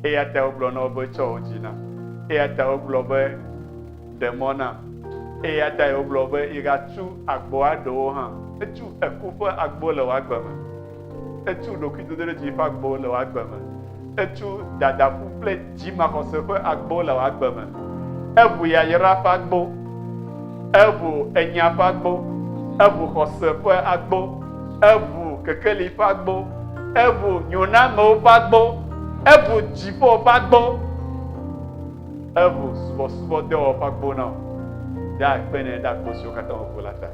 Eya ta wogblɔ na wo be, Tsɔ wò dzi nam. Eya ta wogblɔ be, Ɖe mɔ nam. Eya tae wogblɔ be, Yegatu agboa ɖewo hã. Etu eku ƒe agbo le wò agbe me. Etu ɖokuidodoɖedzi ƒe agbo le wò agbe me. Etu dadaƒu kple dzimaxɔse ƒe agbo le wò agbe me. Eʋu yayra ƒe agbo. Eʋu enya ƒe agbo. Eʋu xɔse ƒe agbo. Eʋu kekeli ƒe agbo. Eʋu nyonamewo ƒe agbo. Eʋu dziƒo ƒe agbo. Eʋu subɔsubɔdɔwɔwɔ ƒe agbo na wò. Da akpe nɛ ɖe agbo siwo katã wòʋu la ta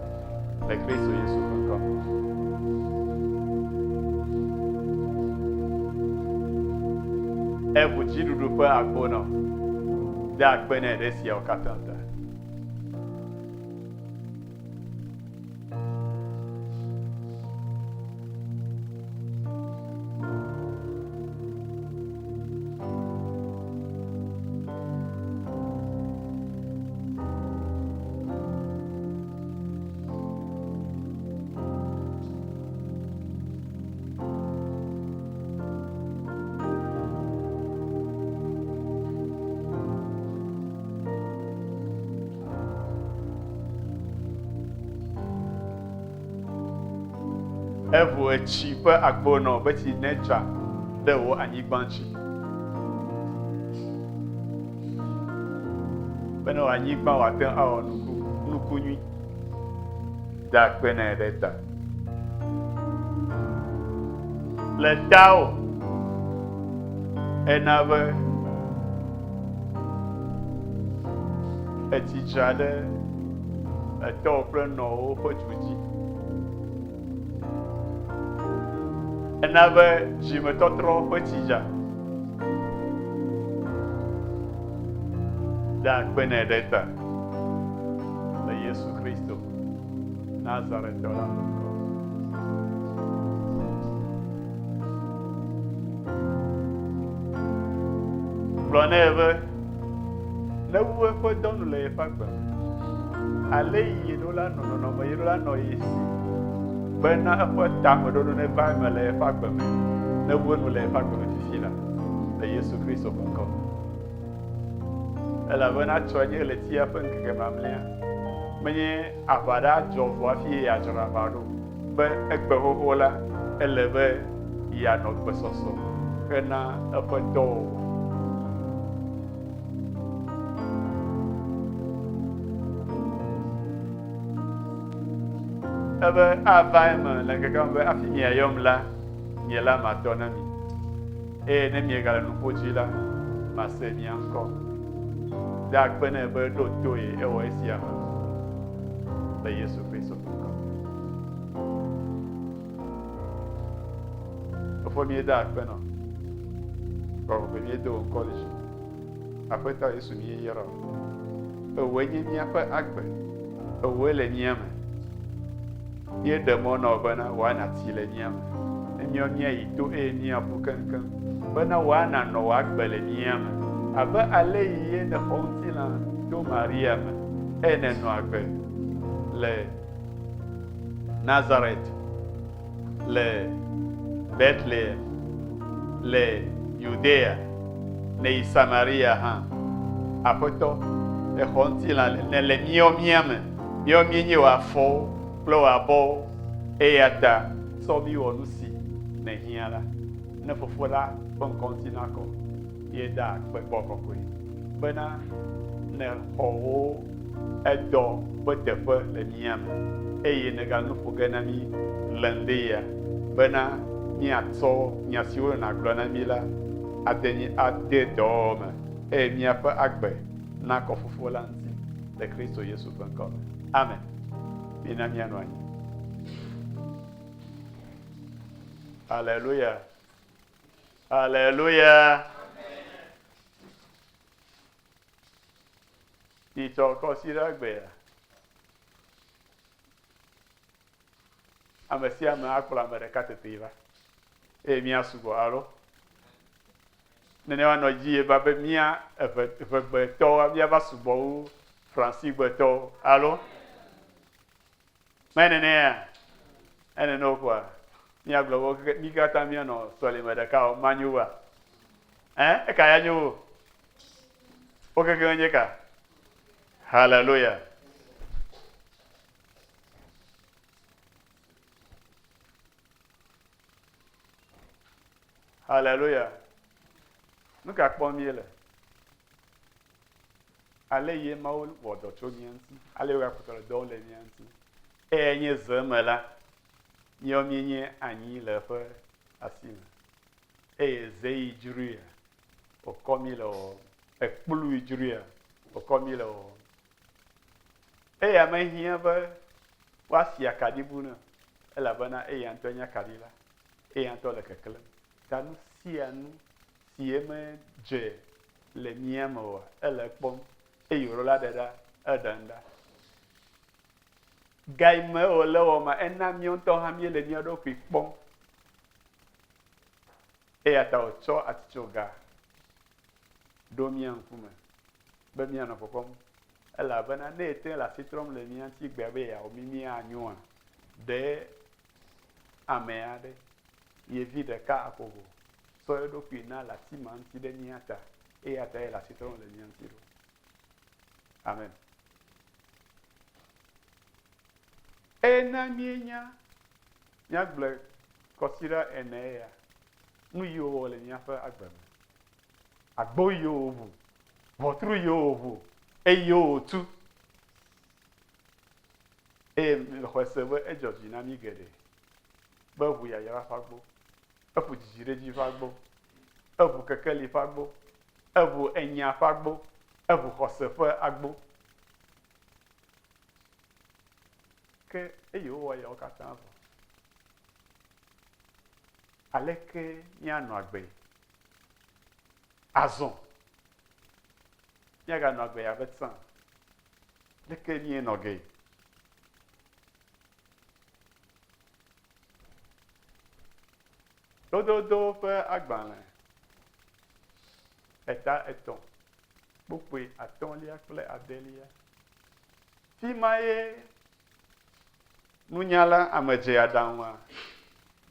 le Kristo Yesu ƒe ŋkɔ me. Eʋu dziɖuɖu ƒe agbo na wò. Da akpe nɛ ɖe esiawo katã ta. Eʋu etsi ƒe agbo nɔ be tsi nedza ɖe wò anyigba dzi. Bene wò anyigba wòate ŋu awɔ nuku, nuku nyui. Da akpe nɛ ɖe ta. Le tawò ena be etsi dza ɖe etɔwò kple nɔwò ƒe du dzi. Ena be dzimetɔtrɔ ƒe tsi dza. Da akpe nɛ ɖe ta le Yesu Kristo Nazaretɔ la ƒe ŋkɔ. Gblɔ nɛ be newu eƒe dɔ nu le yeƒe agbe me. Ale yi yeɖo la nɔ nɔnɔme yeɖo la nɔ ye si bena eƒe tameɖoɖo neva eme le yeƒe agbe me. Newu enu le yeƒe agbe me fifi la le Yesu Kristo ƒe ŋkɔ me. Elabena tsɔe nye ɣletia ƒe ŋkeke mamlɛa. Menye aʋa ɖe adzɔ vɔ hafi yeadzra aʋa ɖo. Be egbe xoxo la, ele be yeanɔ gbesɔsɔ hena eƒe dɔwɔwɔ. Ebe ava eme le ŋkekea me be hafi miayɔm la, nye la matɔ na mi. Eye ne miegale nuƒo dzi la, mase mia ŋkɔ. Da akpe nɛ be ɖo to ye ewɔ esia hã le Yesu Kristo ƒe ŋkɔ me. Efo míeda akpe nɔ. Kɔkɔe míedo wò ŋkɔ ɖe dzi. Aƒetɔ Yesu míeyra wò. Ewòe nye míaƒe agbe. Ewòe le mía me. Míeɖe mɔ na wò bena wòa nàtsi le mía me. Ne míawo míayi to eye míaƒu keŋkeŋ bena wòa nànɔ wò agbe le mía me. Abe aleyi ye nèxɔ ŋutilã to Maria me eye nènɔ agbe le Nazaret, le Betlehem, le Yudea, nèyi Samaria hã. Aƒetɔ, èxɔ ŋutilã nèle míawo mía me. Míawo míenye wò afɔwo kple wò abɔwo, eya ta tsɔ mí wɔ nu si nèhiã la, ne Fofo la ƒe ŋkɔ ŋuti nakɔ. Míeda akpe gbɔ kɔkɔe bena nèxɔ wò edɔ ƒe teƒe le mía me, eye nègale nu ƒo ge na mí le ŋdi ya bena míatsɔ nya siwo nàgblɔ na mí la ade ade dɔwɔwɔ me, eye míaƒe agbe nakɔ Fofo la ŋuti le Kristo Yesu ƒe ŋkɔ me. Amen. Mina míanɔ anyi. Aleluya. Aleluya. Nyitsɔ kɔsiɖagbea, ame sia ame akplɔ ame ɖeka tete va eye míasugbɔ alo nene woanɔ dzi ye va be mía eve evegbetɔwo míava sugbɔ wu Francigbetɔwo alo me nenea enene woƒoa míagblɔ be mí katã míanɔ sɔlime ɖeka o manyo wa. Ɛ, eka ya nyo wo? Wo kekeŋ nye ka? Hallelujah. Hallelujah. Nu ka kpɔm míele? Ale ye Mawu wɔ dɔ tso mía ŋuti, ale ye wògakpɔtɔ le dɔ wɔm le mía ŋuti. Eyae nye ze me la, míawo míenye anyi le eƒe asi me. Eye ze yi dzroea, wòkɔ mí le wɔwɔm. Ekplu yi dzroea, wòkɔ mí le wɔwɔm. Eya mehiã be woasi akaɖibu nɛ o, elabena eya ŋutɔe nye akaɖi la. Eya ŋutɔ le keklẽm. Ta nu sia nu si medze le mía me oa, ele ekpɔm, eye wòɖo la ɖe ɖa, eɖem ɖa. Gayime wòle wɔma, ena míawo ŋutɔ hã míele mía ɖokui kpɔm. Eya ta wòtsɔ atitsoga ɖo mía ŋkume be míanɔ kpɔkpɔm. Elabena ne ete le asi trɔm le mía ŋuti gbea be yeawɔ mí míanyoa, ɖe ame aɖe, ye vi ɖeka akogo, sɔ eɖokui na le ati ma ŋuti ɖe mía ta, eya ta ye le asi trɔm le mía ŋuti ɖo. Amen. Ena míenya, míagblɔe kɔsiɖa ene eya, nu yiwo wowɔ le míaƒe agbe me, agbo yiwo wòʋu, ʋɔtru yiwo wòʋu, eyiwo wòtu. Eye mexɔe se be edzɔ dzi na mí geɖe be eʋu yayra ƒe agbo, eʋu dzidziɖedzi ƒe agbo, eʋu kekeli ƒe agbo, eʋu enya ƒe agbo, eʋu xɔse ƒe agbo. Ke eye wowɔ yawo katã vɔ. Aleke míanɔ agbee azɔ? Míaganɔ agbe abe tsã. Leke míenɔ gee? Lododo ƒe agbalẽ eta etɔ̃ kpukpui atɔ̃lia kple adelia. Fi ma ye nunyala ame dzeaɖaŋua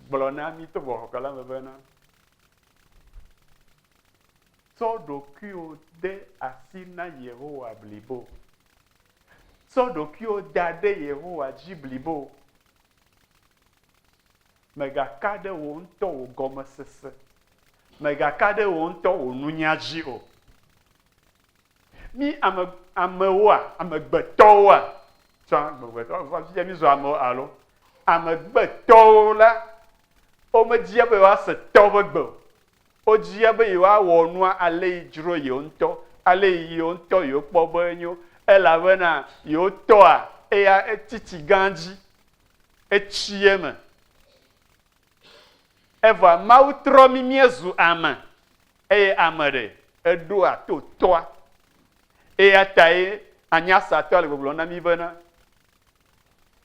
gblɔ na mí to Gbɔgbɔ Kɔkɔe la me bena, Tsɔ ɖokuiwò de asi na Yehowa blibo. Tsɔ ɖokuiwò da ɖe Yehowa dzi blibo. Mègaka ɖe wò ŋutɔ wò gɔmesese, mègaka ɖe wò ŋutɔ wò nunya dzi o. Mí ame, amewoa, amegbetɔwoa, tsã amegbetɔ, fifia mízu amewo alo amegbetɔwo la, womedia be yewoase tɔ ƒe gbe o. Wodia be yewoawɔ nua ale yi dzro yewo ŋutɔ, ale yi yewo ŋutɔ yewokpɔ be enyo, elabena yewo tɔa eya etsi tsi gã dzi, etsi eme. Evɔa Mawu trɔ mí míezu ame, eye ame ɖe eɖoa to tɔa. Eya tae anyasatɔa le gbɔgblɔm na mí bena,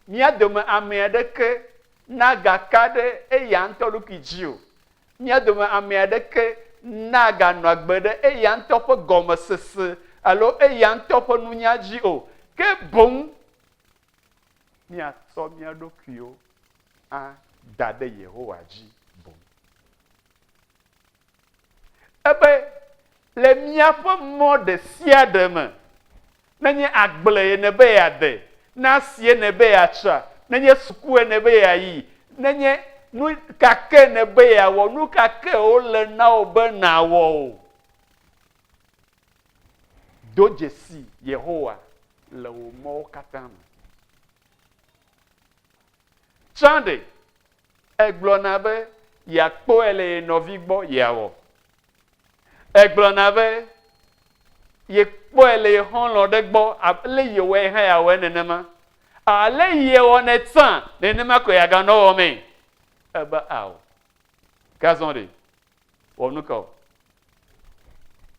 mía dome ame aɖeke nagaka ɖe eya ŋutɔ ɖokui dzi o. Mía dome ame aɖeke naganɔ agbe ɖe eya ŋutɔ ƒe gɔmesese alo eya ŋutɔ ƒe nunya dzi o, ke boŋ míatsɔ mía ɖokuiwo ada ɖe Yehowa dzi boŋ. Ebe le míaƒe mɔ ɖe sia ɖe me, nenye agblee nèbe yeade, ne asie nèbe yeatsa, nenye sukue nèbe yeayi, nenye nu ka ke nèbe yeawɔ, nu ka ke wole na wò be nàwɔ o, do dzesi Yehowa le wò mɔwo katã me. Tsã ɖe, egblɔna be yeakpɔe le ye nɔvi gbɔ yeawɔ. Egblɔna be yekpɔe le ye xɔlɔ̃ ɖe gbɔ ale yewɔe hã yeawɔe nenema. Ale yewɔnɛ tsã nenema ko yeaganɔ wɔmee. Ebe ao. Ke azɔ ɖe, wɔ nu ka o?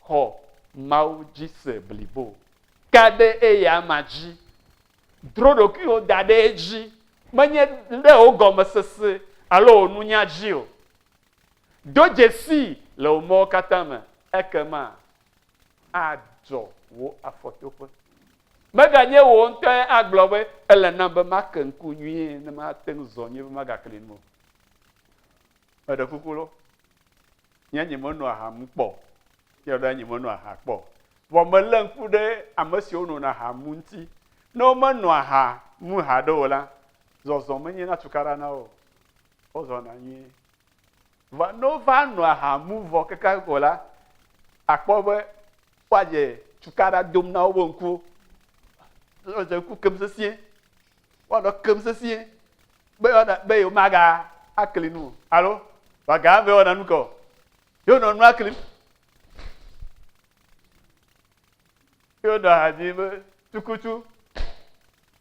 Xɔ Mawu dzi se blibo. Ka ɖe eyama dzi. Dro ɖokuiwò da ɖe edzi, menye ɖe wò gɔmesese alo wò nunya dzi o. Do dzesii le wò mɔwo katã me, ekema adzɔ wò afɔtoƒe. Meganye wò ŋutɔe agblɔ be, Ele nam be make ŋku nyuie ne mate ŋu zɔ nyuie be magakli nu o. Meɖe kuku lo, nye nyemenɔ aha mum kpɔ o. Míaɖo anyi meno aha kpɔ o. Vɔ melé ŋku ɖe ame siwo nona aha mu ŋuti. Ne womeno aha mu haɖe o la, zɔzɔ menyena tukaɖa na wo o. Wozɔna nyuie. Vɔ ne wova no aha mu vɔ kaka ko la, akpɔ be woadze tukaɖa dom na woƒe ŋkuwo. Woadze ŋku kem sesĩe. Woanɔ kem sesĩe be yewoana be yewomaga akli nu o. Alo woaga eme wɔna nu ke o. Yewonɔ nua klim. Yewonɔ aha dzim be tukutu.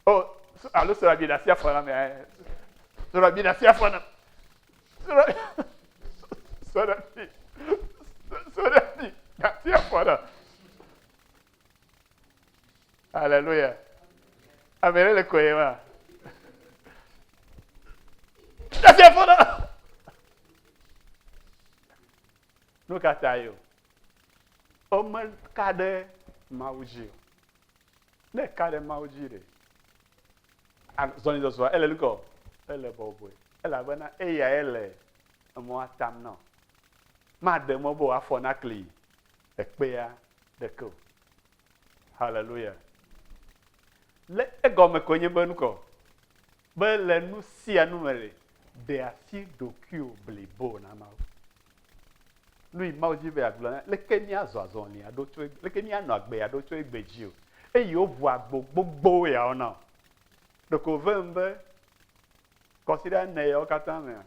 O alo srabi ɖe asi afɔ na ame. Srabi ɖe asi afɔ na. Srabi srabi srabi ɖe asi afɔ na. Alléluia. Ame ɖe le koe ma. Ɖe asi afɔ na. Nu ka ta ye o? Womeka ɖe Mawu dzi o. Ne eka ɖe Mawu dzi ɖe, zɔlizɔzɔa ele nu kɔ? Ele bɔbɔe. Elabena eyae le emɔa tam na wò. Maɖe mɔ be wò afɔ nakli ekpea ɖeke o. Haleluya. Le egɔme koe nye be nu kɔ? Be le nu sia nu me ɖe, ɖe asi ɖokuiwò blibo na Mawu. Nu yi Mawu dzi be yeagblɔ na, leke míazɔ azɔli aɖo tso, leke míanɔ agbe aɖo tso egbe dzi o. Eye woʋu agbo gbogbo yawo na wò. Ɖeko wòvem be kɔsiɖa ene yawo katã mea,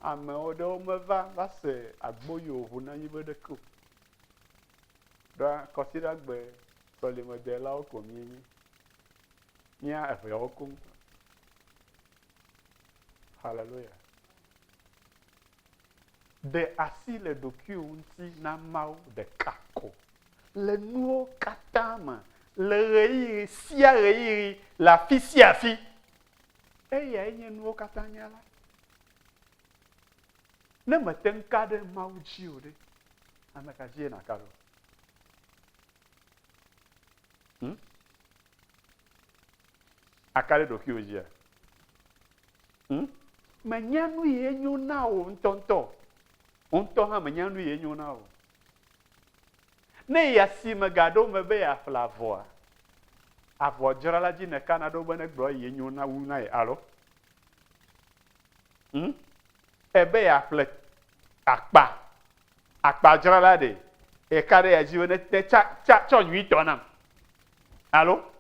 amewo ɖewo meva va se agbo yi wòʋu na mí be ɖeke o. Ɖoa kɔsiɖagbe sɔlimedelawo ko míenye. Mía eveawo koŋ. Haleluya. Ɖe asi le ɖokuiwò ŋuti na Mawu ɖeka ko le nuwo katã me, le ɣeyiɣi sia ɣeyiɣi, le afi sia afi. Eyae nye nuwo katã nyala. Ne mète ŋu ka ɖe Mawu dzi o ɖe, ame ka dzie nàka ɖo? Hm? Aka ɖe ɖokuiwò dzia? Hm? Mènya nu yi enyo na wò ŋutɔŋutɔ. Wò ŋutɔ hã mènya nu yi enyo na wò. Ne yi asime gaɖo me be yeaƒle avɔa, avɔdzrala dzi nèkana ɖo be negblɔ eyi enyo na wu na ye, alo? Hm? Ebe yeaƒle akpa, akpadzrala ɖe, eka ɖe ya dzi be ne, ne tsa, tsa, tsɔ nyuitɔ nam. Alo?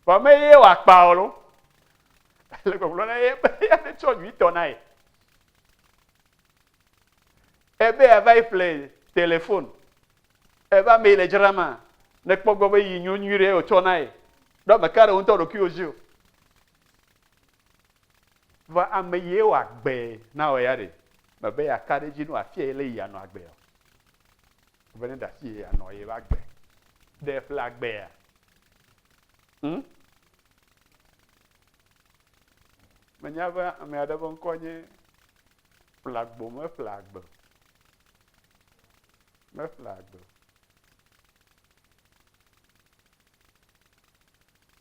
Vɔ me ye wɔ akpa o lo. Le gbɔgblɔ na ye be ya ne tsɔ nyuitɔ na ye. Ebe yeava yi ƒle telefon. Ebe ame yi le dzra ma, ne kpɔ gbɔ be yi nyo nyui ɖe wòtsɔ na ye. Ɖo ame ka ɖe ŋutɔ ɖokuiwò dzi o. Vɔ ame yi wɔ agbe na wò ya ɖe, mebe yeaka ɖe edzi ne wòafia ye le yi yeanɔ agbe o. Be ne ɖe asi ye yeanɔ ye ƒe agbe. Ɖe ƒle agbea? Hm? Menya be ame aɖe ƒe ŋkɔ nye Ƒlagbo meƒle agbe o. Meƒle agbe o.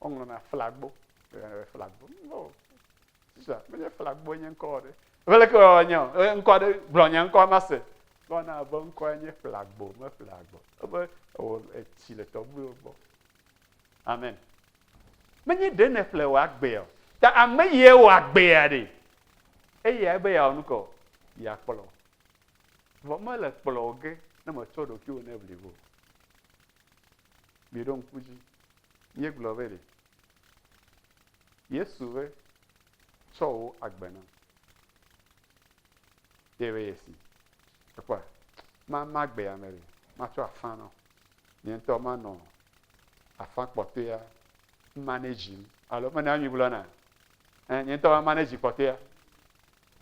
Woŋlɔna flagbo. Flagbo. O, sisa, menye flagbo nye ŋkɔ ɖe. Ebe leke wòanye o? Ŋkɔ aɖe gblɔ nye ŋkɔ mase. Gblɔna be ŋkɔe nye flagbo, meƒle agbe. Ebe ewɔ etsi le tɔgbuiwo gbɔ. Amen. Menye ɖe nèƒle wò agbea o. Ta ame yie wɔ agbea ɖe, eyae be yeawɔ nu ka o? Yeakplɔ. Vɔ mele kplɔ wò ge ne mètsɔ ɖokuiwò nɛ blibo o. Miɖo ŋku dzi. Míegblɔ be ɖe Yesu be, Tsɔ wò agbe nam. Ye be yesi. Ekpɔa? Ma, ma agbea me ɖe, matsɔ afã na wò. Nye ŋutɔ manɔ afã kpɔtɔea manage alo mena mi gblɔna. Ɛ, nye ŋutɔ ma manage kpɔtɔea.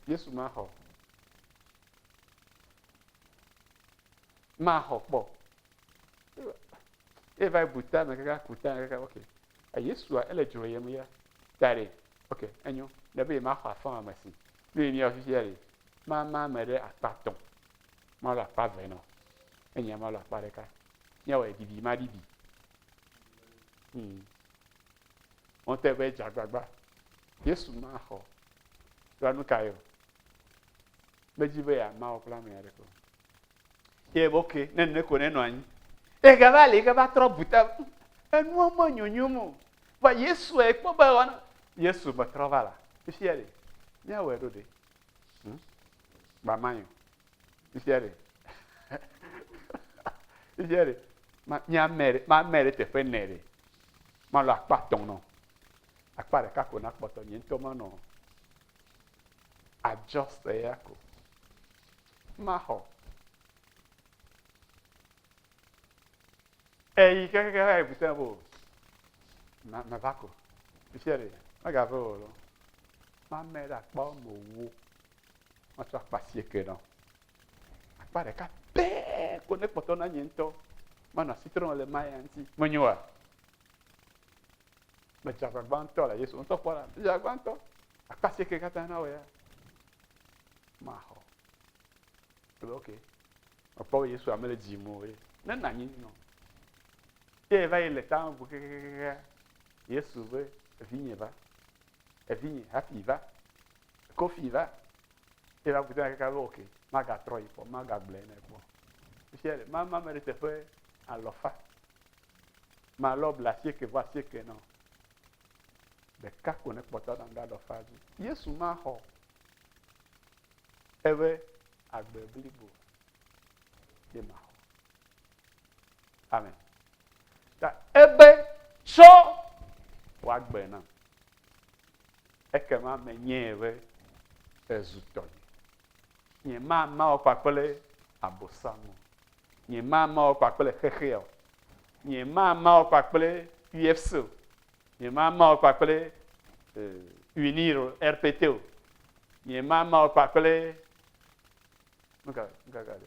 Yesu maxɔ. Maxɔ kpɔ. Eva bu tame kaka ku tame kaka ok. Yesua ele dzro yem ya. Ta ɖe ok enyo. Ne be maxɔ afã ame si. Nu yi míawɔ fifia ɖe. Mama ame ɖe akpa tɔ̃. Malɔ akpa ve nɔ. Enye malɔ akpa ɖeka. Míawɔe bibi ma bibi. Wote be dze agbagba. Yesu maxɔ. Ɖoa nu ka ye o? Medzi be yeama wò kple ame aɖeke o. Ye be ok, ne nene ko nenɔ anyi. Egava li gava trɔ bu ta, enua me nyonyom o. Va Yesu ekpɔ be ewɔ na Yesu metrɔ va la. Fifia ɖe, míawɔe ɖo ɖe. Hmm? Ba ma yo. Fifia ɖe. Fifia ɖe. Ma míame ɖe, mame ɖe teƒe nɛ ɖe. Malɔ akpa tɔn nɔ. Akpa ɖeka ko nakpɔtɔ nye ŋutɔ manɔ adjust eya ko. Maxɔ. Eyi kekeke va yi bu bo. Ma meva ko. Fifia ɖe, megave o lo. Mame ɖe akpa woame ewo. Matsɔ akpa asieke nɔ. Akpa ɖeka pɛ ko ne kpɔtɔ na nye ŋutɔ. Manɔ asi trɔm le ma ya ŋuti. Menyo oa? Medze agbagba ŋutɔ le Yesu ŋutɔ kpɔ la. Medze agbagba ŋutɔ. Akpa asieke katã na wɔ ya. Maxɔ. Ebe ok. Mekpɔ be Yesu ame le dzi mo ye. Ne na anyi nɔ. Ye va yi le tame bu kekekeke. Yesu be evinye va. Evinye hafi va. Kofi va. Ye va bu tame kaka be ok. Magatrɔ yi kpɔ. Magagblɔe nɛ kpɔ. Fifia ɖe, ma ma me ɖe teƒe alɔfa. Malɔ bla asieke vɔ asieke nɔ. Ɖeka ko ne kpɔtɔ nam ɖe alɔfa dzi. Yesu maxɔ eƒe agbe blibo ye maxɔ. Amen. Ta ebe tsɔ wò agbe nam. Ekema menyae be ezu tɔnye. Nye mama wò kpakple abosam o. Nye mama wò kpakple xexea o. Nye mama wò kpakple UFC o. Nye mama wò kpakple UNIR o, RPT o. Nye mama wò kpakple nuka nuka ka ɖe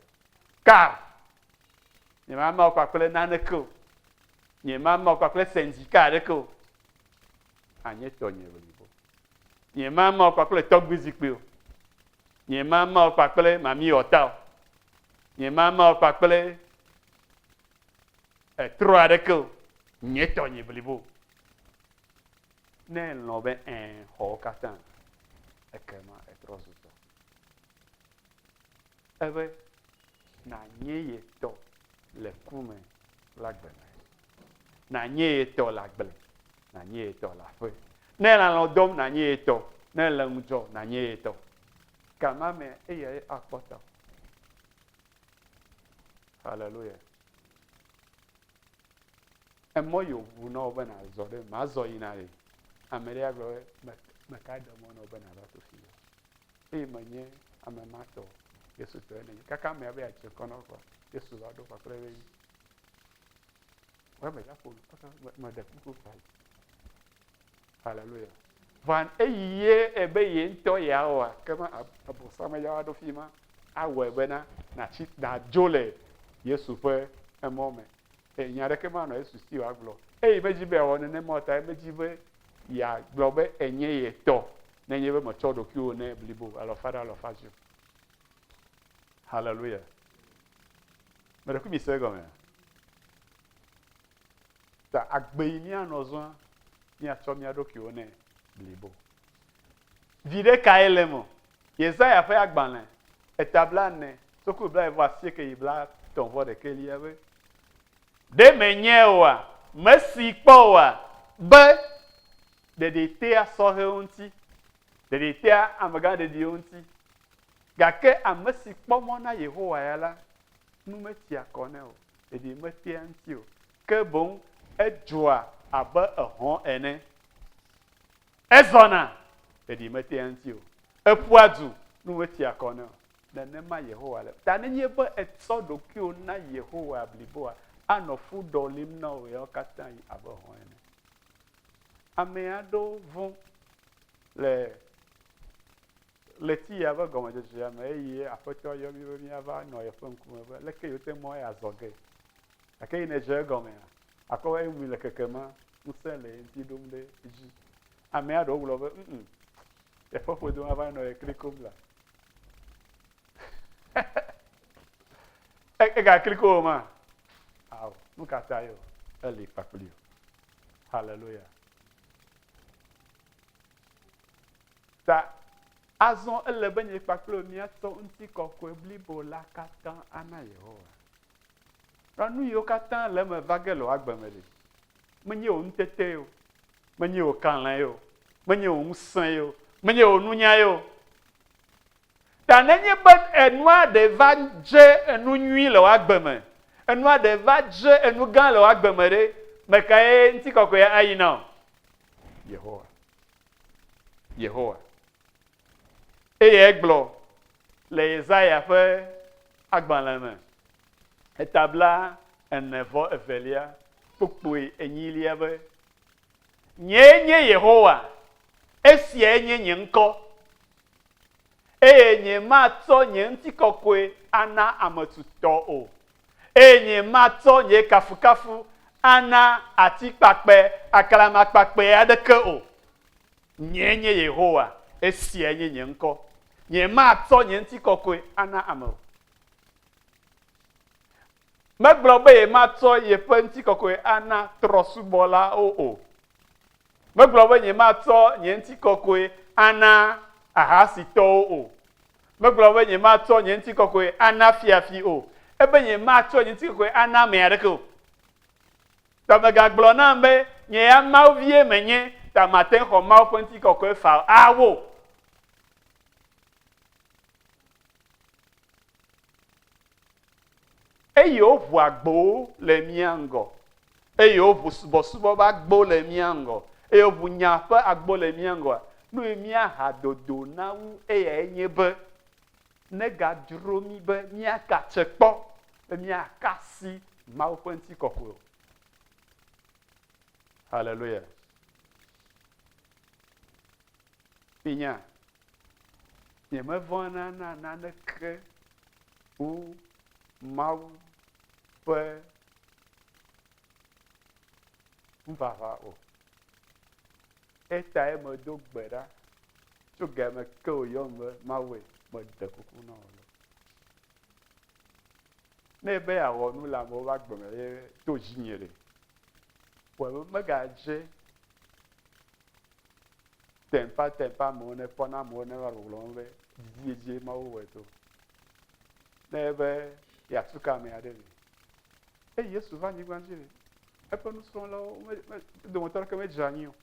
car. Nye mama wò kpakple naneke o. Nye mama wò kpakple syndicat aɖeke o. Anye tɔnye blibo. Nye mama wò kpakple tɔgbui zikpui o. Nye mama wò kpakple mami ɔta o. Nye mama wò kpakple etrɔ aɖeke o. Nye tɔnye blibo. Ne elɔ̃ be ɛ̃ xɔ wo katã, ekema etrɔ zu tɔ. Ebe nànye ye tɔ le ku me kple agbe me. Nànye ye tɔ le agble, nànye ye tɔ le aƒe. Ne ele alɔ̃ dɔm, nànye ye tɔ. Ne ele ŋudzɔ, nànye ye tɔ. Gama mea, eyae akpɔ tawò. Hallelujah. Emɔ yi wòʋu na wò be nàzɔ ɖe, mazɔ yina ɖe. Ame ɖe agblɔ be, me, meka ɖe mɔ na wò be nàva to fi o. Eye menye ame ma tɔ o. Yesu tɔe nènye. Kaka amea be yeadze kɔ na wò kɔa, Yesu va ɖo kpakple eƒe yi. Wɔ medza ƒo nu kaka meɖe kuku va yi. Hallelujah. Vɔa eyi ye ebe ye ŋutɔ yeawɔa, kema abosam ya va ɖo fi ma awɔe bena nàtsi nàdzo le Yesu ƒe emɔ me. Eye nya aɖeke manɔ Yesu si wòagblɔ. Eye medzi be yeawɔ nenema o ta medzi be yeagblɔ be enye ye tɔ nenye be mètsɔ ɖokuiwò nɛ blibo alɔfa ɖe alɔfa dzi o. Haleluya. Meɖe ku mi se egɔmea? Ta agbe yi míanɔ zɔa, míatsɔ mía ɖokuiwo nɛ blibo. Viɖe kae le eme? Yesaya ƒe agbalẽ eta blaene, sokui blaeve asieke yi blaetɔ̃ vɔ ɖekɛlia be, Ɖe menyae oa, mèsee kpɔ oa, be ɖeɖi tea sɔhɛwo ŋuti, ɖeɖi tea amegãɖeɖiwo ŋuti, gake ame si kpɔ mɔ na Yehowa ya la, nu metia kɔ nɛ o, ɖeɖi metea eŋuti o, ke boŋ edzoa abe ehɔ̃ ene. Ezɔna, ɖeɖi metea eŋuti o. Eƒua du, nu metia kɔ nɛ o. Nenema Yehowa le. Ta nenye be ètsɔ ɖokuiwò na Yehowa bliboa, anɔ fu ɖɔlim na wò ɣeawo katã ɣi abe hɔ̃ ene. Ame aɖewo vɔ̃ le ɣleti ya ƒe gɔmedzedzea me eye Aƒetɔ yɔ mí be míava nɔ yeƒe ŋkume be leke yewote mɔ ye azɔge. Gake yi nèdze egɔmea, akpɔ be emui le keke ma, ŋusẽ le ye ŋuti ɖom ɖe edzi. Amea ɖewo gblɔ be, ŋ, yeƒe ƒodo mava nɔ ye klikom la. Egakliko o ma? Ao, nu ka ta ye o? Eli kpakpli o. Hallelujah. Ta Azɔ ele be nye kpakple wò míatsɔ ŋutikɔkɔe blibo la katã ana Yehowa. Ɖa nu yiwo katã le eme va ge le wò agbe me ɖe, menye wò ŋutete o, menye wò kalẽe o, menye wò ŋusẽe o, menye wò nunyae o. Ta nenye be enua ɖe va dze enu nyui le wò agbe me, enua ɖe va dze enu gã le wò agbe me ɖe, mekae ŋutikɔkɔea ayi na wò? Yehowa. Yehowa. Eye egblɔ le Yesaya ƒe agbalẽ me, eta bla ene vɔ evelia, kpukpui enyilia be, Nyee nye Yehowa, esiae nye nye ŋkɔ, eye nyematsɔ nye ŋutikɔkɔe ana ame tutɔ o, eye nyematsɔ nye kafukafu ana ati kpakpɛ aklamakpakpɛ aɖeke o. Nyee nye Yehowa, esiae nye nye ŋkɔ. Nyematsɔ nye ŋutikɔkɔe ana ame o. Megblɔ be yematsɔ yeƒe ŋutikɔkɔe ana trɔ̃subɔlawo o. Megblɔ be nyematsɔ nye ŋutikɔkɔe ana ahasitɔwo o. Megblɔ be nyematsɔ nye ŋutikɔkɔe ana fiafi o. Ebe nyematsɔ nye ŋutikɔkɔe ana ame aɖeke o. Ta mègagblɔ nam be, Nye ya Mawu vie menye, ta mate ŋu xɔ Mawu ƒe ŋutikɔkɔe faa o. Awo! Eye woʋu agbowo le mía ŋgɔ, eye woʋu subɔsubɔ ƒe agbo le mía ŋgɔ, eye woʋu nya ƒe agbo le mía ŋgɔa, nu yi míaha dodo na wu eyae nye be, negadzro mí be míakatse kpɔ be míaka asi Mawu ƒe ŋutikɔkɔe o. Haleluya. Minya, nyemevɔ̃na na naneke wu Mawu ƒe ŋuʋaʋã o. Etae medo gbe ɖa tso game ke wòyɔm be Mawue, meɖe kuku na wò le. Ne ebe yeawɔ nu le amewo ƒe agbe me ye to dzinye ɖe, wɔe be megadze Teƒea teƒea amewo ne kpɔna amewo ne va gbɔgblɔm be didi dzie Mawu wɔe to. Ne ebe yeatu ka ame aɖe li. Eye Yesu va anyigba dzi li. Eƒe nusrɔ̃lawo me, me, dometɔ aɖeke medze anyi o.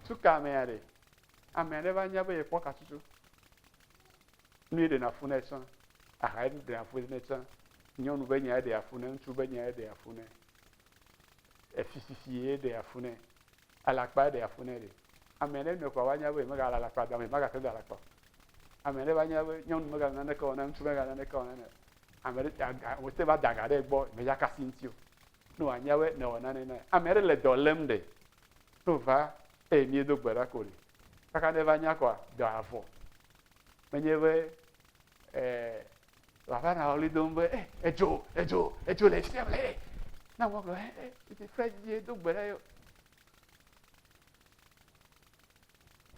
Tu ka ame aɖe. Ame aɖe va nya be yekpɔ katutu. Nu ye ɖena fu nɛ tsã. Aha ye ɖena fu nɛ tsã. Nyɔnu be nya ye ɖea fu nɛ, ŋutsu be nya ye ɖea fu nɛ. Efisisi ye ɖea fu nɛ. Alakpa ɖea fu nɛ ɖe. Ame ɖe nɔe kɔa va nya be yemegale alakpa dam o, yemagate da alakpa o. Ame ɖe va nya be nyɔnu megale naneke wɔm na ŋutsu megale naneke wɔm na ne. Ame ɖe aga wote va da ga ɖe egbɔ medza ka asi ŋuti o. Ne wòanya be nèwɔ nane na ye. Ame ɖe le dɔ lém ɖe. Ne wòva eye míedo gbe ɖa ko ɖe. Kaka ne va nya kɔa, dɔa vɔ. Menye be eh, wòava nɔ ɣli dom be, eh, edzo, edzo, edzo le fia le. Na wòagblɔ, eh, eh, Fred ye do gbe ɖa yo.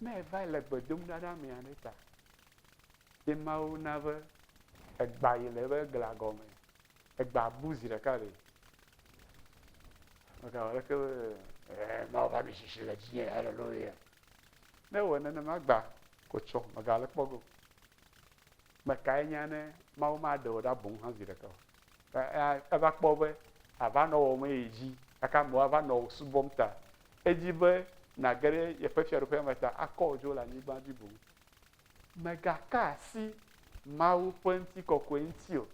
Ne eva le gbe dom ɖa ɖe amea ɖe ta, ye Mawu na be egba yi le eƒe gla gɔme, egba bu zi ɖeka ɖe. Megawɔ ɖeke be, eh, Mawu ƒe ami sisi le dzinye, haleluya. Ne ewɔ nenema gba ko tsɔ, megale kpɔ ge o. Mekae nya ne Mawu maɖe wò ɖa boŋ hã zi ɖeka o. Eva kpɔ be àva nɔ wɔm eye dzi gake amewo ava nɔ wò subɔm ta. Edi be nàge ɖe yeƒe fiaɖuƒea me ta akɔ wò dzo le anyigba dzi boŋ. Mègaka asi Mawu ƒe ŋutikɔkɔe ŋuti o.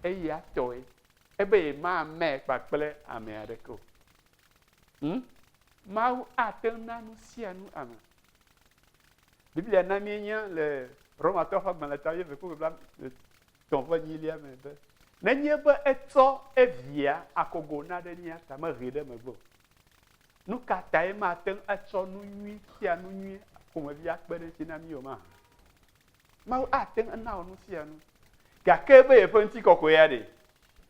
Eya tɔe. Ebe yemamãe kpakple ame aɖeke o. Hm? Mawu ate ŋu na nu sia nu ame. Biblia na míenya le Romatɔwo ƒe agbalẽ ta wuieve kpukpui bla etɔ̃ ƒe enyilia me be, Nenye be etsɔ evia akogo na ɖe mía ta, mehee ɖe megbe o. Nu ka tae mate ŋu atsɔ nu nyui sia nu nyui ƒomevi akpe ɖe eŋuti na mí o mahã? Mawu ate ŋu ana wò nu sia nu, gake be yeƒe ŋutikɔkɔe ya ɖe,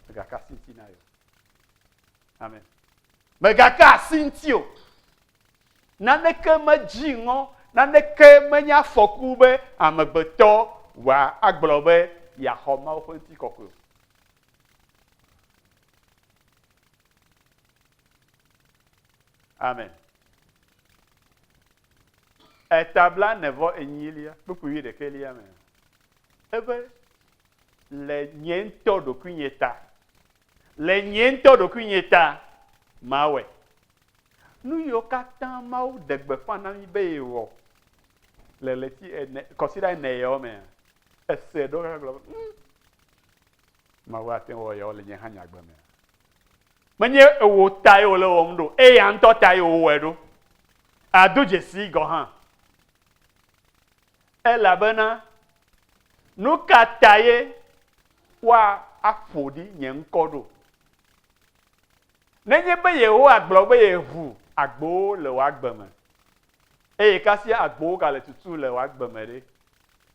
megaka asi ŋuti na ye o. Amen. Megaka asi ŋuti o. Naneke medzi ŋɔ, naneke menye afɔku be amegbetɔ wòagblɔ be yeaxɔ Mawu ƒe ŋutikɔkɔe o. Amen. Eta blaene vɔ enyilia, kpukpui wuiɖekɛlia mea, ebe, Le nye ŋutɔ ɖokuinye ta, le nye ŋutɔ ɖokuinye ta, mawɔe. Nu yiwo katã Mawu ɖe gbeƒã na mí be yewɔ le ɣleti ene, kɔsiɖa ene yawo mea, ese ɖo kaka gblɔ be, Hm, Mawu ate ŋu awɔ yawo le nye hã nye agbe mea? Menye ewò tae wòle wɔm ɖo, eya ŋutɔ tae wòwɔe ɖo. Ado dzesii gɔ̃ hã. Elabena nu ka tae woaƒo ɖi nye ŋkɔ ɖo? Nenye be Yehowa gblɔ be yeʋu agbowo le wò agbe me, eye kasia agbowo gale tutu le wò agbe me ɖe,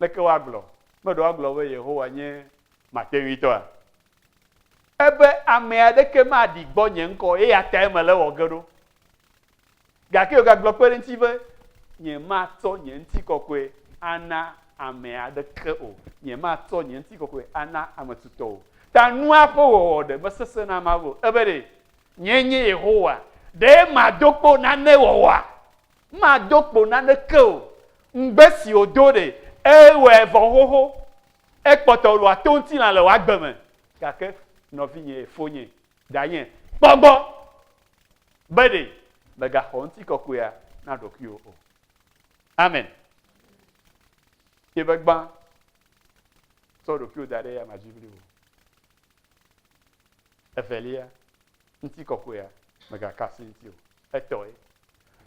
leke woagblɔ? Meɖe woagblɔ be Yehowa nye mateŋuitɔa? Ebe ame aɖeke maɖi gbɔ nye ŋkɔ o, eya tae mele ewɔ ge ɖo. Gake wògagblɔ kpe ɖe eŋuti be, Nyematsɔ nye ŋutikɔkɔe ana ame aɖeke o, nyematsɔ nye ŋutikɔkɔe ana ame tutɔ o. Ta nua ƒe wɔwɔ ɖe mesesẽ na Mawu o. Ebe ɖe, Nyee nye Yehowa, ɖe mado kpo nane wɔwɔa? Mado kpo naneke o. Ŋugbe si wòdo ɖe, ewɔe vɔ xoxo. Ekpɔtɔ lɔa to ŋutilã le wò agbe me. Gake nɔvinye, fonye, danye, kpɔ gbɔ be ɖe mègaxɔ ŋutikɔkɔea na ɖokuiwò o. Amen. Ye be gbã, tsɔ ɖokuiwò da ɖe eyama dzi blibo. Evelia, ŋutikɔkɔea mègaka asi eŋuti o. Etɔe.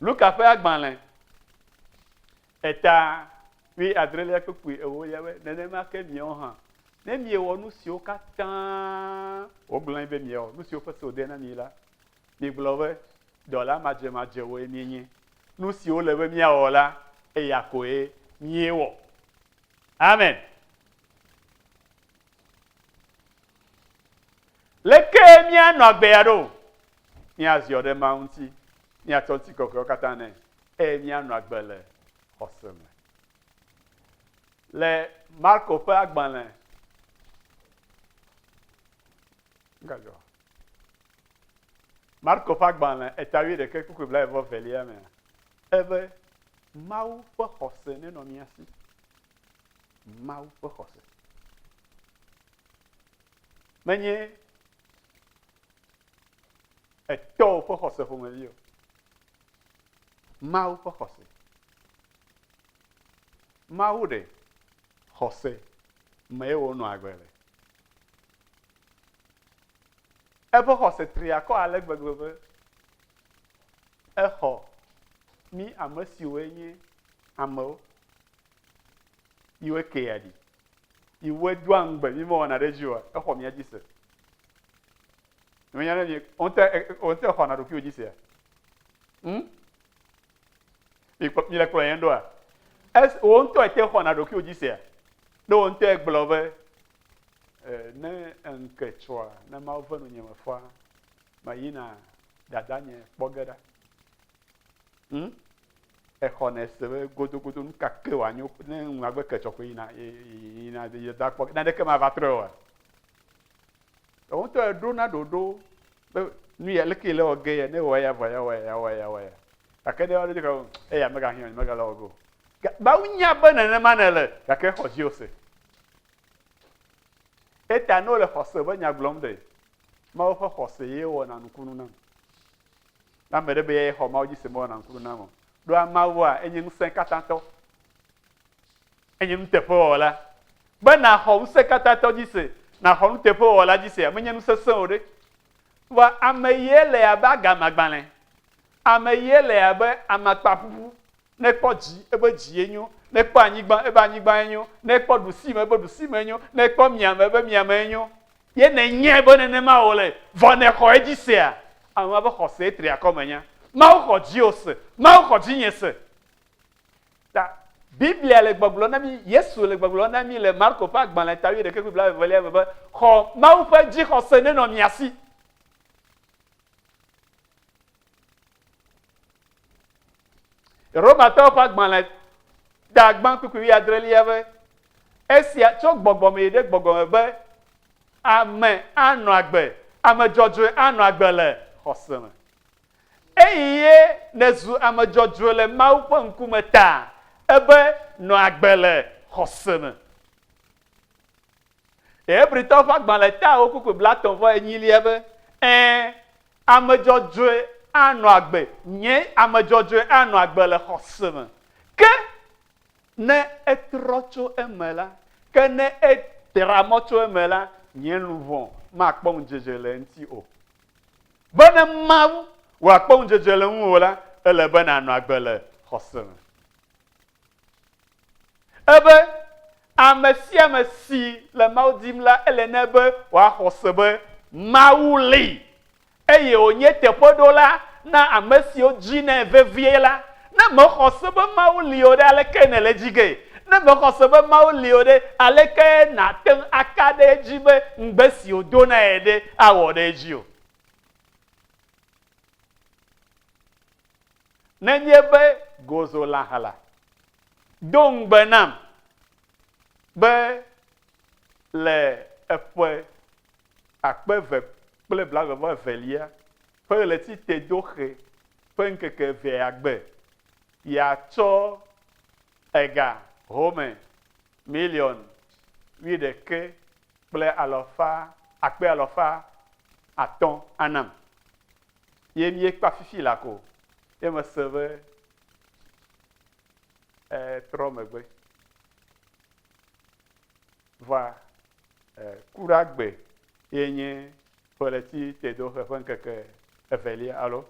Luka ƒe agbalẽ eta wuiadrelia kpukpui ewolia be, Nenema ke miawo hã, ne miewɔ nu siwo katã wògblɔ na mi be miawɔ, nu siwo ƒe se wòde na mi la, migblɔ be, Dɔla madzemadzewoe míenye. Nu si wòle be míawɔ la, eya koe míewɔ. Amen. Leke míanɔ agbea ɖo? Míaziɔ ɖe Mawu ŋuti, míatsɔ ŋutikɔkɔewo katã nɛ, eye míanɔ agbe le xɔse me. Le Marko ƒe agbalẽ gadzɔ. Marko ƒe agbalẽ eta wuiɖekɛ kpukpui blaeve velia mea, ebe Mawu ƒe xɔse nenɔ mía si. Mawu ƒe xɔse. Menye etɔwo ƒe xɔse ƒomevi o. Mawu ƒe xɔse. Mawu ɖe xɔse mee wònɔ agbe le. Eƒe xɔse tri akɔ ale gbegbe be exɔ mí ame siwoe nye amewo yiwoe kea ɖi, yiwoe doa ŋugbe mí mewɔna ɖe edzi oa, exɔ mía dzi se. Menya ne mi wò ŋutɔ xɔna ɖokuiwò dzi sea? Hm? Mi le kplɔ yem ɖoa? Es wò ŋutɔ ete xɔna ɖokuiwò dzi sea? Ne wò ŋutɔe gblɔ be ne ŋke tsɔa, ne Mawu ve nunye mefɔa, meyina dadanye kpɔ ge ɖa. Hm? Exɔnɛ se be godogodo nu ka ke wòanyo ne ŋua gbe ke tsɔ koe yina yina dada kpɔ ge naneke mava trɔe oa? Wò ŋutɔ èɖona ɖoɖo be nu ya leke le wɔ ge ya ne wɔ ya vɔ ya wɔ ya wɔ ya wɔ ya. Gake ne woaɖo dzi eya megahiã o megale wɔ ge o. Mawu nya be nenema nèle gake exɔ dziwò se. Eta ne wole xɔse ƒe nya gblɔm ɖe, Mawu ƒe xɔse ye wɔna nukunu nam. Ne ame ɖe be ye xɔ Mawu dzi se mewɔna nukunu nam o. Ɖoa Mawua enye ŋusẽ katãtɔ. Enye nuteƒewɔla. Be nàxɔ ŋusẽkatãtɔ dzi se, nàxɔ nuteƒewɔla dzi sea, menye nu sesẽ o ɖe. Vɔa ame yie le abe agamagbalẽ, ame yie le abe amakpaƒuƒu, ne ekpɔ dzi, ebe dzie nyo, ne ekpɔ anyigba, ebe anyigbae nyo, ne ekpɔ ɖusime, ebe ɖusime nyo, ne ekpɔ miame, ebe miamee nyo. Ye nènyae be nenema wòle, vɔ nèxɔ edzi sea, ame ma ƒe xɔsee tri akɔ menya. Mawu xɔ dziwò se, Mawu xɔ dzinye se. Ta Biblia le gbɔgblɔm na mí, Yesu le gbɔgblɔm na mí le Marko ƒe agbalẽ ta wuiɖekɛ kple blaevelia me be, Xɔ Mawu ƒe dzixɔse nenɔ mia si. Romatɔwo ƒe agbalẽ ta gbã kpukpui wuiadrelia be, Esia tso gbɔgbɔ me yi ɖe gbɔgbɔ me be ame anɔ agbe, ame dzɔdzɔe anɔ agbe le xɔse me. Eye nèzu ame dzɔdzɔe le Mawu ƒe ŋkume ta. Ebe nɔ agbe le xɔse me. Hebritɔwo ƒe agbalẽ ta ewo kpukpui blatɔ̃ vɔ enyilia be, Ɛ̃, ame dzɔdzɔe anɔ agbe, nye ame dzɔdzɔe anɔ agbe le xɔse me. Ke ne etrɔ tso eme la, ke ne etra mɔ tso eme la, nye luʋɔ makpɔ ŋudzedze le eŋuti o. Be ne Mawu wòakpɔ ŋudzedze le ŋuwò la, ele be nànɔ agbe le xɔse me. Ebe ame sia ame si le Mawu dim la, ele nɛ be wòaxɔ se be Mawu li eye wònye teƒeɖola na ame siwo dinɛ vevie la. Ne mèxɔ se be Mawu li o ɖe, aleke nèle edzi gee? Ne mèxɔ se be Mawu li o ɖe, aleke nàte ŋu aka ɖe edzi be ŋugbe si wòdo na ye ɖe awɔ ɖe edzi o? Nenye be gozolãha la do ŋugbe nam be le eƒe 2022 ƒe ɣleti tedoxe ƒe ŋkeke evea gbe yeatsɔ ega home miliɔn wuiɖekɛ kple alɔfa akpe alɔfa atɔ̃ anam. Ye míekpa fifi la ko ye mese be etrɔ megbe. Vɔa kuɖagbe ye nye ƒe ɣleti tedoxe ƒe ŋkeke evelia alo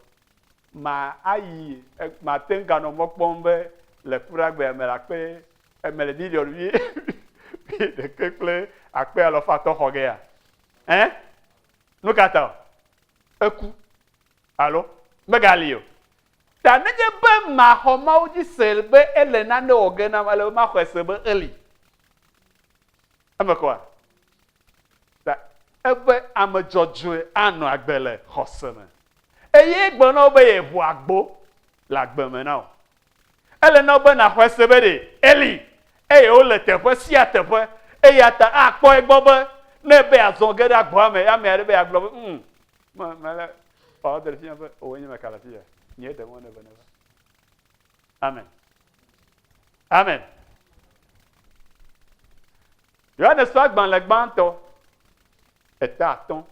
ma ayi mate ŋu ganɔ mɔ kpɔm be le kuɖagbea me le akpe mele miliɔn wui ɖeke kple akpe alafa atɔ̃ xɔ gea? Ẽ? Nu ka ta o? Eku alo megali o. Ta nenye be maxɔ Mawu dzi se be ele nane wɔ ge nam, ele be maxɔe se be eli. Eme kɔa? Ta ebe ame dzɔdzɔe anɔ agbe le xɔse me. Eye egblɔ na wo be yeʋu agbo le agbe me na wò. Ele na wò be nàxɔe se be ɖe eli eye wole teƒe sia teƒe. Eya ta akpɔ egbɔ be ne ebe yeazɔ ge ɖe agboa me, ame aɖe be yeagblɔ be, Ŋ, me, mele ɔ ɖe fia be wòe nye meka le afia. Nye ɖe mɔ nebe neva. Amen. Amen. Yohanes ƒe agbalẽ gbãtɔ eta atɔ̃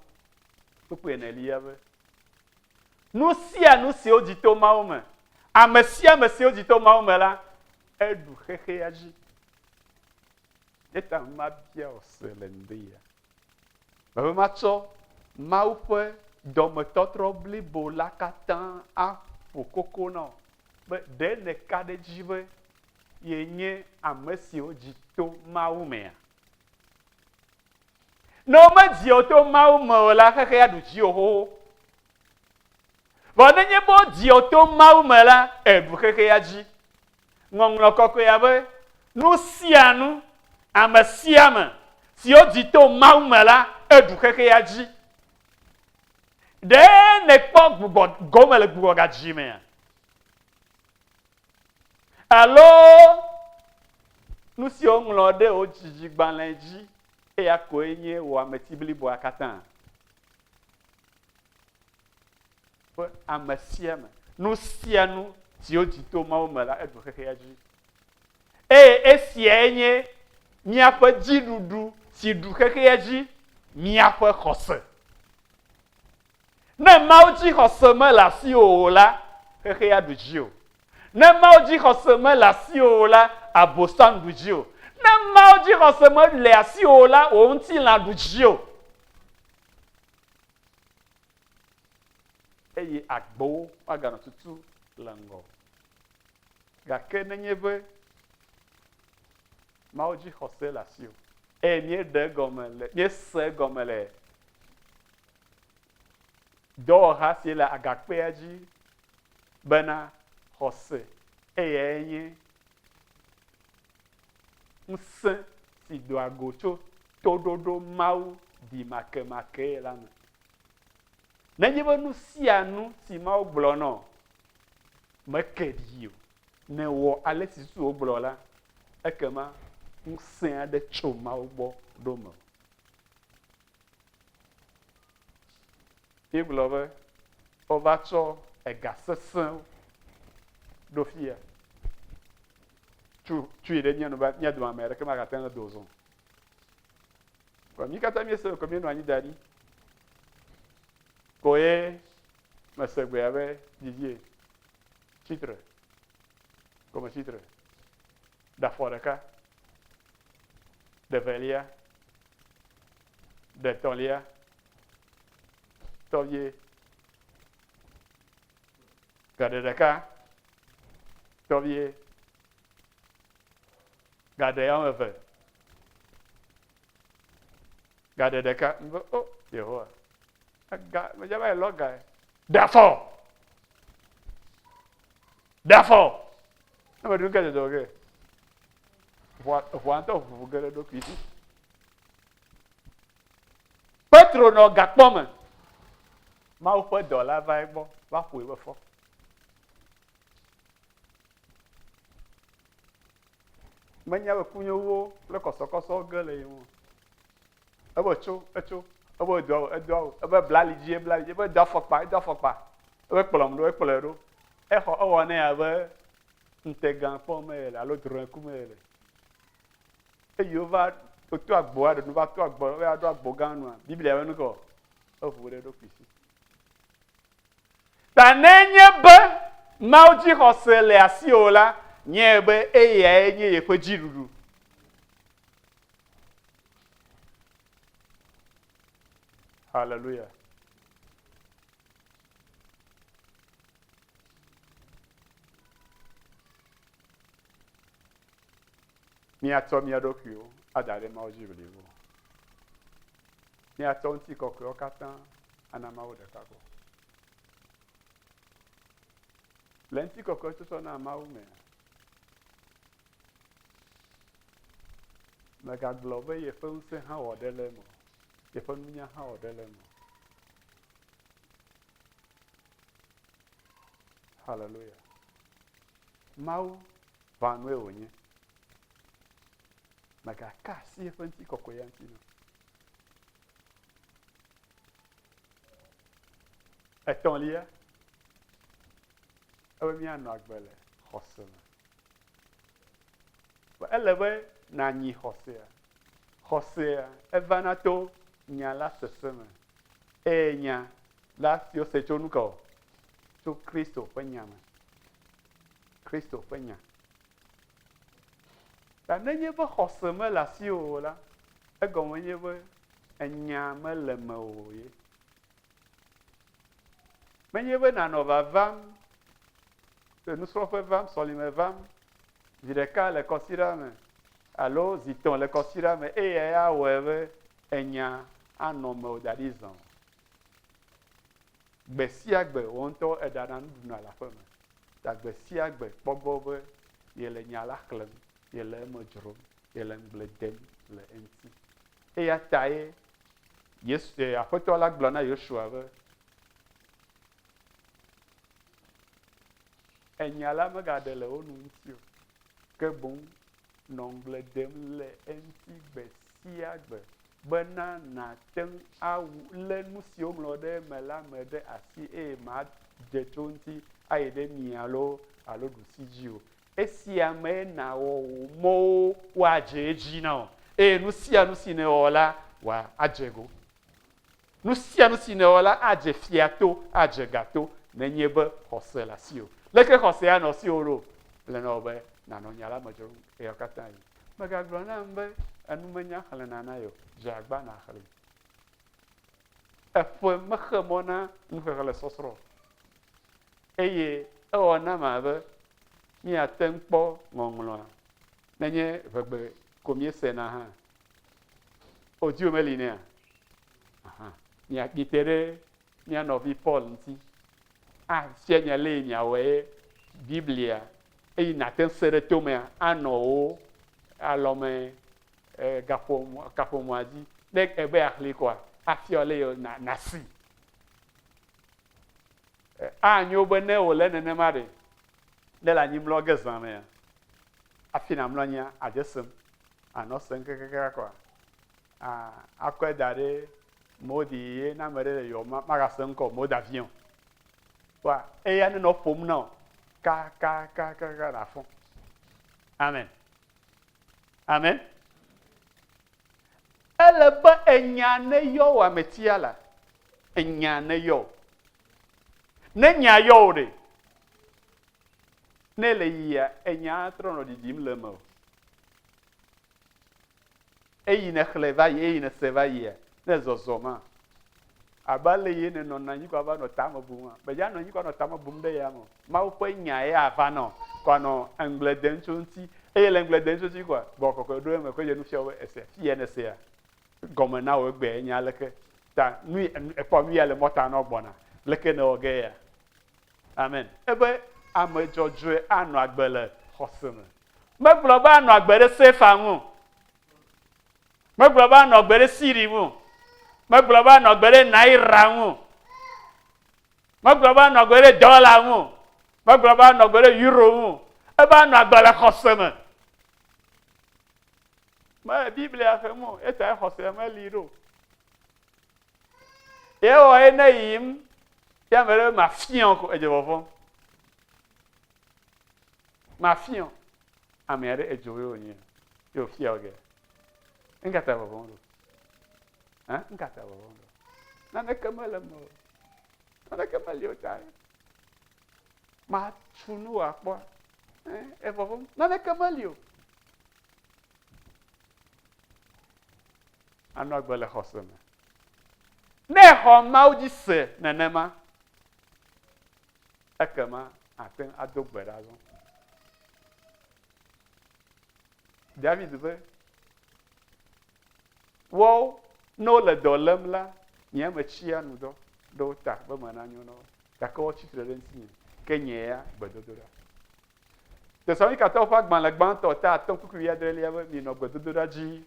kpukpui enelia be nu sia nu si wodzi to Mawu me, ame sia ame si wodzi to Mawu me la, eɖu xexea dzi. Eta mabia wò se le ŋdi ya. Mebe matsɔ Mawu ƒe dɔmetɔtrɔ blibo la katã aƒo koko na wò be ɖe nèka ɖe edzi be yenye ame si wodzi to Mawu mea? Ne womedzi wò to Mawu me o la, xexea ɖu dziwò xoxo. Vɔ nenye be wodzi wò to Mawu me la, èɖu xexea dzi. Ŋɔŋlɔ kɔkɔea be, Nu sia nu, ame sia ame, si wodzi to Mawu me la, eɖu xexea dzi. Ɖe nèkpɔ gbugbɔ gome le gbugbɔgadzi mea? Alo nu si woŋlɔ ɖe wò dzidzigbalẽ dzi eya koe nye wò ameti bliboa katã? Be ame sia ame, nu sia nu si wodzi to Mawu me la, eɖu xexea dzi. Eye esiae nye míaƒe dziɖuɖu si ɖu xexea dzi, míaƒe xɔse. Ne Mawu dzixɔse mele asiwò o la, xexea ɖu dziwò. Ne Mawu dzixɔse mele asiwò o la, Abosam ɖu dziwò. Ne Mawu dzixɔse mele asiwò o la, wò ŋutilã ɖu dziwò. Eye agbowo woaganɔ tutu le ŋgɔ. Gake nenye be Mawu dzixɔse le asiwò eye míeɖe egɔme le, míese egɔme le Dɔwɔha si le agakpea dzi bena xɔse eyae nye ŋusẽ si doa go tso toɖoɖo Mawu ɖimakemakee la me. Nenye be nu sia nu si Mawu gblɔ nɔ meke ɖi o, nèwɔ ale si tutu wògblɔ la, ekema ŋusẽ aɖe tso Mawu gbɔ ɖo mewò. Míegblɔ be wova tsɔ ega sesẽwo ɖo fia. Tu, tui ɖe mía nu be mía dome ame aɖeke magate ŋu ado o zɔ. Vɔ mí katã míese ko míenɔ anyi da ɖi. Koe mese gbea be didie tsitre. Ko metsitre. Ɖe afɔ ɖeka. Ɖe velia. Ɖe etɔ̃lia. Tɔ vie. Gaɖe ɖeka. Tɔ vie. Gaɖe ame eve. Gaɖe ɖeka. Ŋbe o oh, Yehowa. Ega medze va yi lɔ ga. Ɖe afɔ. Ɖe afɔ. Ne meɖu ke dzɔdzɔ ge. Ʋua ʋua ŋutɔ ʋuʋu ge ɖe ɖokui si. Petro nɔ gakpɔ me. Mawu ƒe dɔla va egbɔ va ƒoe be fɔ. Menya be kunyowuwo kple kɔsɔkɔsɔwo ge le ye ŋu o. Ebe tso, etso, ebe do awu, edo awu, ebe bla ali dzi, ebla ali dzi, ebe do afɔkpa, edo afɔkpa, ebe kplɔm ɖo, ekplɔe ɖo. Exɔ, ewɔ nɛ abe ŋutegã kpɔm yele alo drɔ̃e kum yele. Eye wova woto agboa ɖe nu va to agbo va ɖo agbo gã nua, Biblia be nu ke eʋu ɖe eɖokui si. Ta nenye be Mawu dzixɔse le asiwò la, nyae be eyae nye yeƒe dziɖuɖu. Hallelujah. Míatsɔ mía ɖokuiwo ada ɖe Mawu dzi blibo. Míatsɔ ŋutikɔkɔewo katã ana Mawu ɖeka ko. Le ŋutikɔkɔe tsɔtsɔ na Mawu mea, mègagblɔ be yeƒe ŋusẽ hã wɔ ɖe le eme o, yeƒe nunya hã wɔ ɖe le eme o. Hallelujah. Mawu ʋãnue wònye. Mègaka asi eƒe ŋutikɔkɔea ŋuti na o. Etɔ̃lia, ebe míanɔ agbe le xɔse me. Ele be nànyi xɔsea. Xɔsea evana to nya la sese me. Eye nya la si wose tso nu ka o? Tso Kristo ƒe nya me. Kristo ƒe nya. Ta nenye be xɔse mele asiwò o la, egɔme nye be enya mele mewò o ye. Menye be nànɔ vavam, nusrɔ̃ƒe vam, sɔlime vam zi ɖeka le kɔsiɖa me alo zi tɔ̃ le kɔsiɖa me eye awɔe be enya anɔ mewò da ɖi zã o. Gbe sia gbe wò ŋutɔ èɖana nu ɖuna le aƒeme. Ta gbe sia gbe kpɔ gbɔ be yele nya la xlẽm, yele eme dzrom, yele ŋugble dem le eŋuti. Eya tae Yesu, eh, Aƒetɔ la gblɔ na Yosua be, Enya la megaɖe le wo nu ŋuti o, ke boŋ nɔ ŋugble dem le eŋuti gbe sia gbe bena nàte ŋu awu lé nu si woŋlɔ ɖe eme la me ɖe asi eye màdze tso eŋuti ayi ɖe mia loo alo ɖusi dzi o. Esia mee nàwɔ wò mɔwo woadze edzi na wò, eye nu sia nu si nèwɔ la, wòadze go. Nu sia nu si nèwɔ la adze fia to, adze ga to, nenye be xɔse le asiwò. Leke xɔse anɔ asiwò ɖo? Ele na wò be nànɔ nya la me dzrom ɣeawokatãɣi. Mègagblɔ nam be enu menya xlẽna na ye o, dze agba nàxlẽe. Eƒe mexe mɔ na nuxexlẽ sɔsrɔ̃ o. Eye ewɔ nam abe míate ŋu kpɔ ŋɔŋlɔa nenye ʋegbe ko míesena hã. Audio meli nɛa? Aha. Mite ɖe mía nɔvi Paul ŋuti. Afia nya lee miawɔe Biblia eyi nàte ŋu se ɖe tomea anɔ wò alɔme gaƒomɔa dzi. Ne ebe yeaxlẽe koa, afia le nàsi. Anyo be ne wòle nenema ɖe, ne le anyi mlɔ ge zã mea, hafi nàmlɔ anyia, àdze sem. Ànɔ sem kakaka kɔa, akɔe da ɖe mode ye ne ame ɖe le yɔwòm magase ŋkɔ o, mode aviã o. Kpɔa, eya nenɔ ƒom na wò kakakakaka nàfɔ. Amen. Amen. Ele be enya ne yɔ wò ametia la, enya ne yɔ wò. Ne nya yɔ wò ɖe, ne le yia, enya trɔ nɔ ɖiɖim le eme o. Eyi nèxlẽ va yi, eyi nèse va yia, ne zɔzɔ ma, abe ale yi nènɔna anyi ko ava nɔ tame bum ma, mèdza nɔ anyi ko anɔ tame bum ɖe ya me o. Mawu ƒe nya ye ava nɔ ko anɔ eŋugble dem tso eŋuti. Eye le ŋugble dem tso eŋuti koa, Gbɔgbɔ Kɔkɔe ɖo eme ko dze nu fia wò be esea, fiya nèsea gɔme na wò egbea enye aleke. Ta nu ekpɔ nu ya le mɔta nɔ gbɔna, leke nèwɔ ge ya? Amen. Ebe ame dzɔdzɔe anɔ agbe le xɔse me. Megblɔ be anɔ agbe ɖe sefa ŋu o. Megblɔ be anɔ agbe ɖe siri ŋu o. Megblɔ be anɔ agbe ɖe naira ŋu o. Megblɔ be anɔ agbe ɖe dɔla ŋu o. Megblɔ be anɔ agbe ɖe euro ŋu o. Ebe anɔ agbe le xɔse me. Mele Biblia xlẽm o, eta xɔse meli ɖo. Ye wɔ ye ne yim, ya me ɖe mafiɔ ko edze vɔvɔm. Mafiɔ. Ame aɖe edzo ye wònye. Ye wòfia wò ge. Ŋka ta vɔvɔm ɖo? Hã? Ŋka ta vɔvɔm ɖo? Naneke mele eme o. Naneke meli o ta. Matu nu wòakpɔa? Ɛ, evɔvɔm. Naneke meli o. Anɔ agbe le xɔse me. Ne exɔ Mawu dzi se nenema, ekema àte ŋu ado gbe ɖa azɔ. David be, Woawo, ne wole dɔ lém la, nye metsia nu dɔ ɖe wo ta be me nanyo na wo, gake woatsi tre ɖe ŋutinye, ke nye ya gbedodoɖa. Tesalonikatɔwo ƒe agbalẽ gbãtɔ ta atɔ̃ kpukpui wuiadrelia be, Minɔ gbedodoɖa dzi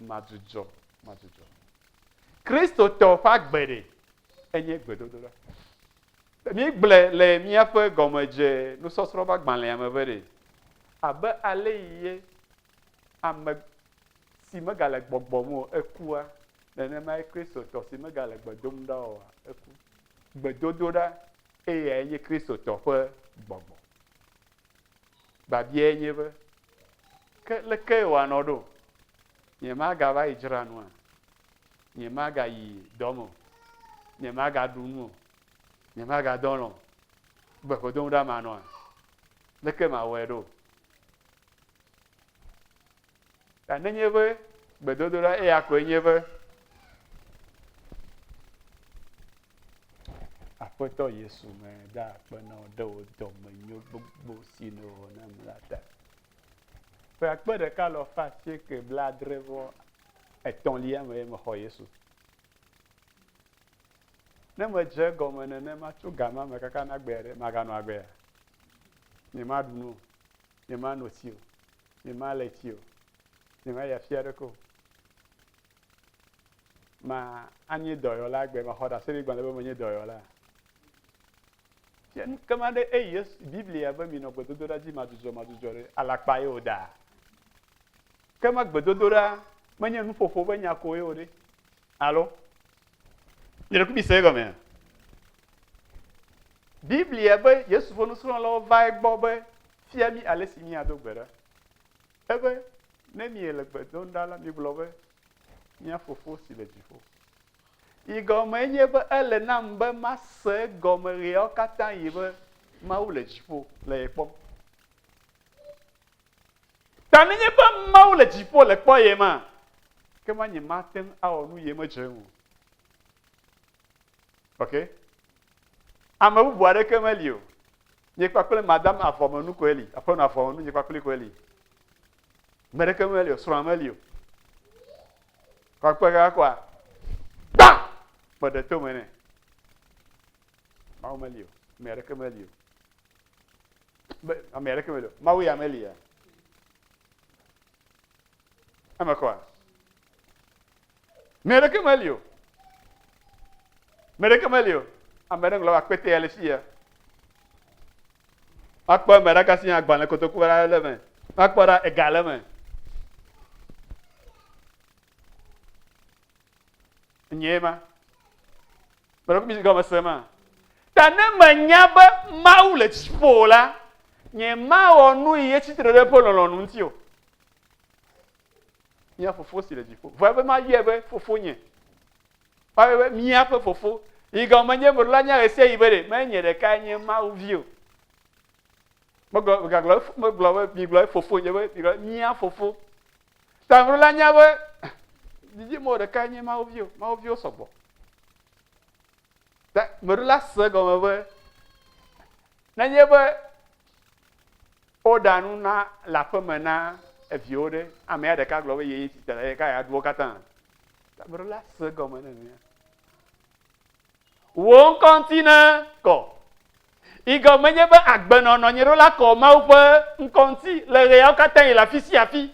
madzudzɔ madzudzɔ. Kristotɔ ƒe agbe ɖe enye gbedodoɖa. Míegblɔe le míaƒe gɔmedze nusɔsrɔ̃ ƒe agbalẽa me be ɖe, abe aleyi ye ame si megale gbɔgbɔm o ekua, nenemae Kristotɔ si megale gbe dom ɖa oa eku. Gbedodoɖa eyae nye Kristotɔ ƒe gbɔgbɔ. Biabiae nye be, ke leke wòanɔ ɖo? Nyemagava yi dzra nua? Nyemagayi dɔ me o? Nyemagaɖu nu o? Nyemagadɔ alɔ̃ o? Gbe dom ɖa manɔa? Leke mawɔe ɖo? Ta nenye be gbedodoɖa eya koe nye be Aƒetɔ Yesu meda akpe na wò ɖe wò dɔmenyo gbogbo si nèwɔ nam la ta. Ƒe akpe ɖeka alafa asieke blaadre vɔ etɔ̃lia me ye mexɔ Yesu. Ne medze egɔme nenema tso gama me kaka na agbea ɖe, maganɔ agbea? Nyemaɖu nu o, nyemano tsi o, nyemale tsi o, nyemayi afi aɖeke o. Ma anye dɔyɔla egbe, maxɔ ɖaseɖigbalẽ be menye dɔyɔla. Fia nu kema ɖe eyi Yesu Biblia be minɔ gbedodoɖa dzi madzudzɔ madzudzɔ ɖe alakpa ye wòdaa. Kema gbedodoɖa menye nuƒoƒo be nya koe o ɖe. Alo? Nye ɖekui mi se egɔmea? Biblia be Yesu ƒe nusrɔ̃lawo va egbɔ be fia mí ale si míado gbe ɖa. Ebe ne miele gbe dom ɖa la, migblɔ be, Mía Fofo si le dziƒo. Yi gɔmee nye be ele nam be mase egɔme ɣeawo katã yi be Mawu le dziƒo le ye kpɔm. Ta nenye be Mawu le dziƒo le kpɔ ye ma, ke ma nye mate ŋu awɔ nu ye medze ŋu. Ok? Ame bubu aɖeke meli o. Nye kpakple madame avɔmenu koe li. Aƒenɔ avɔmenu nye kpakple koe li. Ame ɖeke meli o, srɔ̃a meli o. Kpakple kaka koa, gba! Meɖe to me nɛ. Mawu meli o, ame aɖeke meli o. Be ame aɖeke meli o. Mawu ya meli ya. Eme kɔa? Ame aɖeke meli o. Ame aɖeke meli o. Ame aɖe ŋlɔ akpete ya le fi ya. Makpɔ ame ɖeka si agbalẽ kotoku aɖe le eme. Makpɔ ɖa ega le eme. Nyee ma. Mele mi gɔme se ma. Ta ne menya be Mawu le dziƒo la, Nyemawɔ nu yi etsi tre ɖe eƒe lɔlɔ̃nu ŋuti o. Mía Fofo si le dziƒo. Vɔ ebe mayɔe be Fofonye. Woayɔe be míaƒe Fofo. Yi gɔme nye meɖo la nya ɣesiaɣi be ɖe menye ɖekae nye Mawu vi o. Megblɔ, megagblɔ, megblɔ be migblɔ Fofonye be migblɔ mía Fofo. Ta meɖo la nya be didi mɔ ɖekae nye Mawu vi o. Mawu viwo sɔgbɔ. Ta meɖo la se gɔme be nenye be Woɖa nu na le aƒe me na eviwo ɖe, amea ɖeka gblɔ be yee tsitre eye ka yeaɖu wo katã. Ame ɖe la se egɔme ne nua. Wò ŋkɔ ŋuti ne kɔ. Yi gɔme nye be agbenɔnɔ nye ɖo la kɔ Mawu ƒe ŋkɔ ŋuti le ɣeawo katã yi le afi sia afi.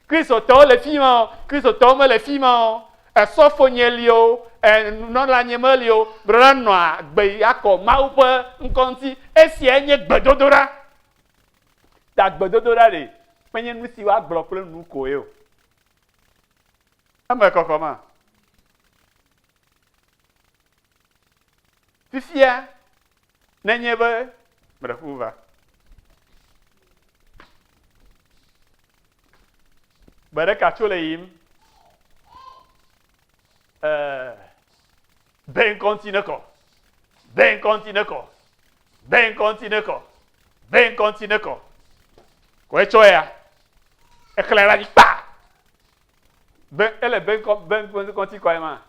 Kristotɔwo le fi ma o, Kristotɔwo mele fi ma o, esɔfo nye li o, nunɔla nye meli o, meɖo la nɔa agbe yi akɔ Mawu ƒe ŋkɔ ŋuti. Esiae nye gbedodoɖa. Ta gbedodoɖa ɖe menye nu si woagblɔ kple nu koe o. Eme kɔkɔ ma. Fifia, nenye be meɖe kuku va. Gbe ɖeka tso le yiyim. Ɛɛ, be ŋkɔ ŋuti nekɔ. Be ŋkɔ ŋuti nekɔ. Be ŋkɔ ŋuti nekɔ. Be ŋkɔ ŋuti nekɔ. Kɔ etsɔ ya. Exlẽ la dzi kpa. Be ele be ŋkɔ be ŋkɔ ŋuti kɔ ema.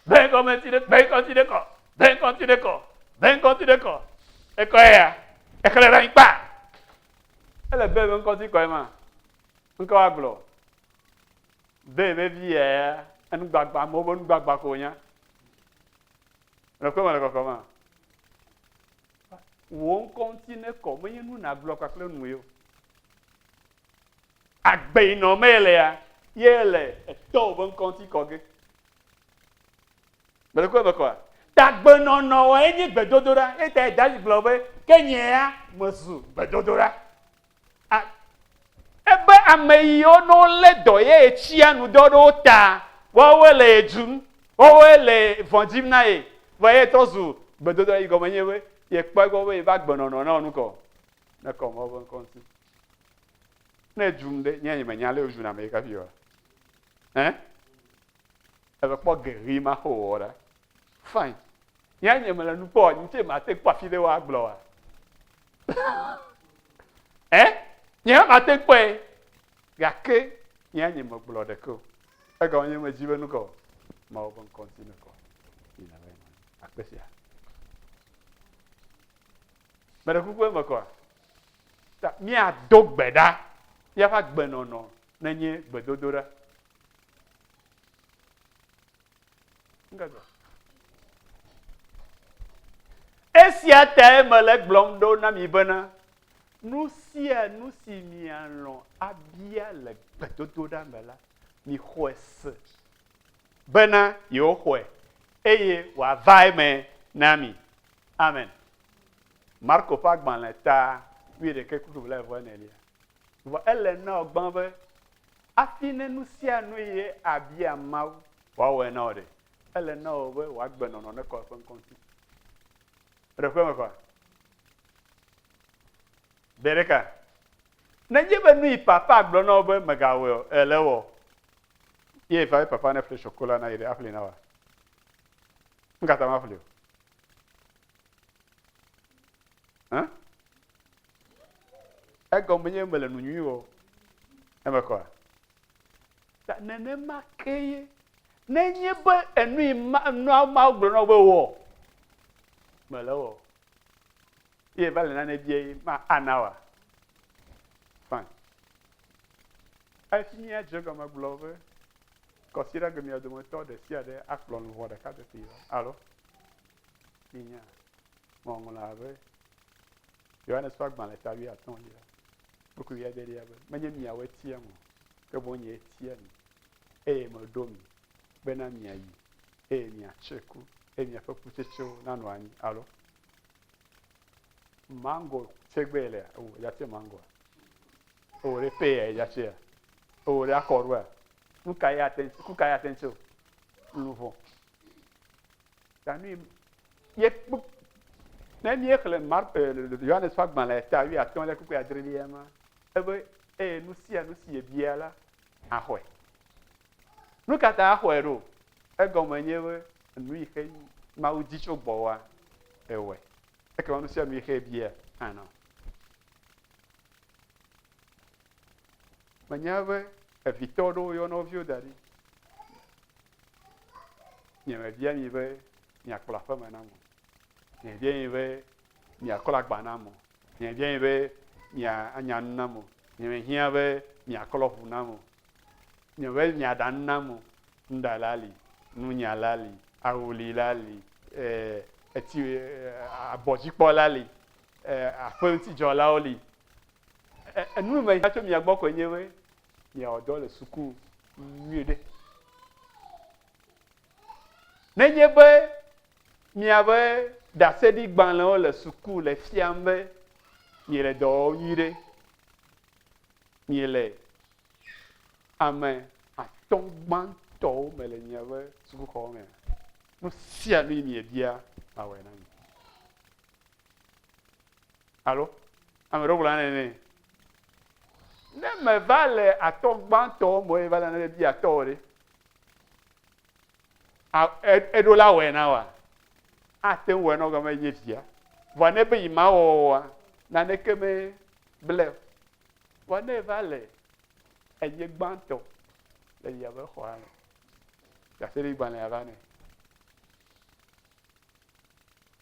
Be ŋkɔ ŋuti ne be ŋkɔ ŋuti nekɔ. Be ŋkɔ ŋuti nekɔ. Be ŋkɔ ŋuti nekɔ. Ekɔ ya. Exlẽ la dzi kpa. Ele be be ŋkɔ ŋuti kɔ ema. Ŋkɔ agblɔ. Be be vi ya enugbagba amewo be nugbagba ko wonya. Le kpe me le kɔkɔ ma. Wò ŋkɔ ŋuti nekɔ menye nu nàgblɔ kpakple nu ye o. Agbe yi nɔ me lea ye le etɔwò be ŋkɔ ŋuti kɔ ge. Mele kpe me kɔa? Tagbenɔnɔ wɔe nye gbedodoɖa. Eya ta David gblɔ be, ke nyea mezu gbedodoɖa. A Ebe ame yiwo ne wolé dɔ ye etsia nu dɔ ɖe wo ta, woawoe le ye dzum, woawoe le vɔ̃ dzim na ye. Vɔ ye trɔ zu gbedodoɖa yi gɔme nye be yekpɔ egbɔ be yeƒe agbenɔnɔ na wò nu kɔ nekɔ Mawu ƒe ŋkɔ ŋuti. Ne edzum ɖe, nye nyemenya ale wodzuna ame yi hafi oa? Ẽ? Eve kpɔ geɣi ma xo wɔ ɖa. Fine. Nye nye mele nu kpɔ, ŋuti mate kpɔ afi ɖe woagblɔ wa. Ɛ? Nye mate kpɔe. Gake nye nye megblɔ ɖeke o. Egɔme nye medzi be nukɔ. Mawu ƒe ŋkɔ ŋuti nukɔ. Yina be akpe sia. Meɖe kuku eme kɔa? Ta míado gbe ɖa. Míaƒe agbenɔnɔ nenye gbedodoɖa. Esia tae mele egblɔm ɖo na mi bena, nu sia nu si mialɔ̃ abia le gbedodoɖa me la, mixɔe se bena yewoxɔe, eye wòava eme na mi. Amen. Marko ƒe agbalẽ ta wuiɖekɛ kpukpui blaeve-vɔ-enelia. Vɔ ele na wò gbã be hafi ne nu sia nu ye abia Mawu wòawɔe na wò ɖe, ele na wò be wò agbenɔnɔ nekɔ eƒe ŋkɔ ŋuti. Ɖe ƒe me kɔa? Gbe ɖeka, nenye be nu yi papa gblɔ na wò be mègawɔe o, èle ewɔ. Ye va be papa neƒle chocolat na ye ɖe, aƒlee na wòa? Nu ka ta maƒlee o? Hã? Egɔme nye mele nu nyui wɔ. Eme kɔa? Ta nenema ke ye. Nenye be enu yi ma, nua Mawu gblɔ na wò be wɔ, mele wɔ. Ye va le nane bia ye ma ana wa. Fine. Efi mía dze gɔme gblɔ be kɔsiɖagbe mia dometɔ ɖe sia ɖe akplɔ luʋɔ ɖeka teti va. Alo? Minya ŋɔŋlɔ abe Yohanes ƒe agbalẽ ta wuiatɔ̃lia, kpukpui wuiadelia be, Menye miawoe tiam o, ke boŋ nyee tia mi, eye meɖo mi bena miayi, eye miatse ku, eye miaƒe kutsetsewo nanɔ anyi. Alo? Mango tsegbee lea? Ewò ya tse mangoa? Ewò ɖe peya ya tsea? Ewò ɖe akɔɖua? Nu ka ya te, ku ka ya te tse o? Luʋɔ. Ta nu ye kpu. Ne míexlẽ Mark, Yohanes ƒe agbalẽ ta wuiatɔ̃lia kpukpui adrelia ma, ebe eye nu sia nu si yebia la, axɔe. Nu ka ta axɔe ɖo? Egɔme nye be nu yi ke Mawu di tso gbɔwòa, ewɔe. Ekema nu sia nu yi ke ebia anɔ. Menya be evitɔ ɖewo yɔna wo viwo da ɖi. Nyemebia mi be miakplɔ aƒeme nam o. Nyemebia mi be miaklɔ agba nam o. Nyemebia mi be mianya nu nam o. Nyemehiã be miaklɔ ʋu nam o. Nyemebe miaɖa nu nam o. Nuɖala li, nunyala li, awulila li, etsi abɔdzikpɔla li, aƒeŋutidzɔlawo li. Enu mehiã tso mia gbɔ koe nye be miawɔ dɔ le suku nyuie ɖe. Nenye be miaƒe ɖaseɖigbalẽwo le suku le fiam be miele dɔ wɔm nyuiɖe, miele ame atɔ̃ gbãtɔwo me le miaƒe sukuxɔwo mea, nu sia nu yi miebia, mawɔe na mi. Alo ame ɖewo gblɔna nene. Ne meva le atɔ̃ gbãtɔwo me eye va le nane bia tɔwò ɖe, eɖo la wɔe na woa? Ate ŋu wɔe na wo game nye via. Vɔa ne be yi ma wɔwɔa, naneke me ble o. Vɔa ne eva le enye gbãtɔ le yabe xɔa me, ɖaseɖigbalẽa va nɛ.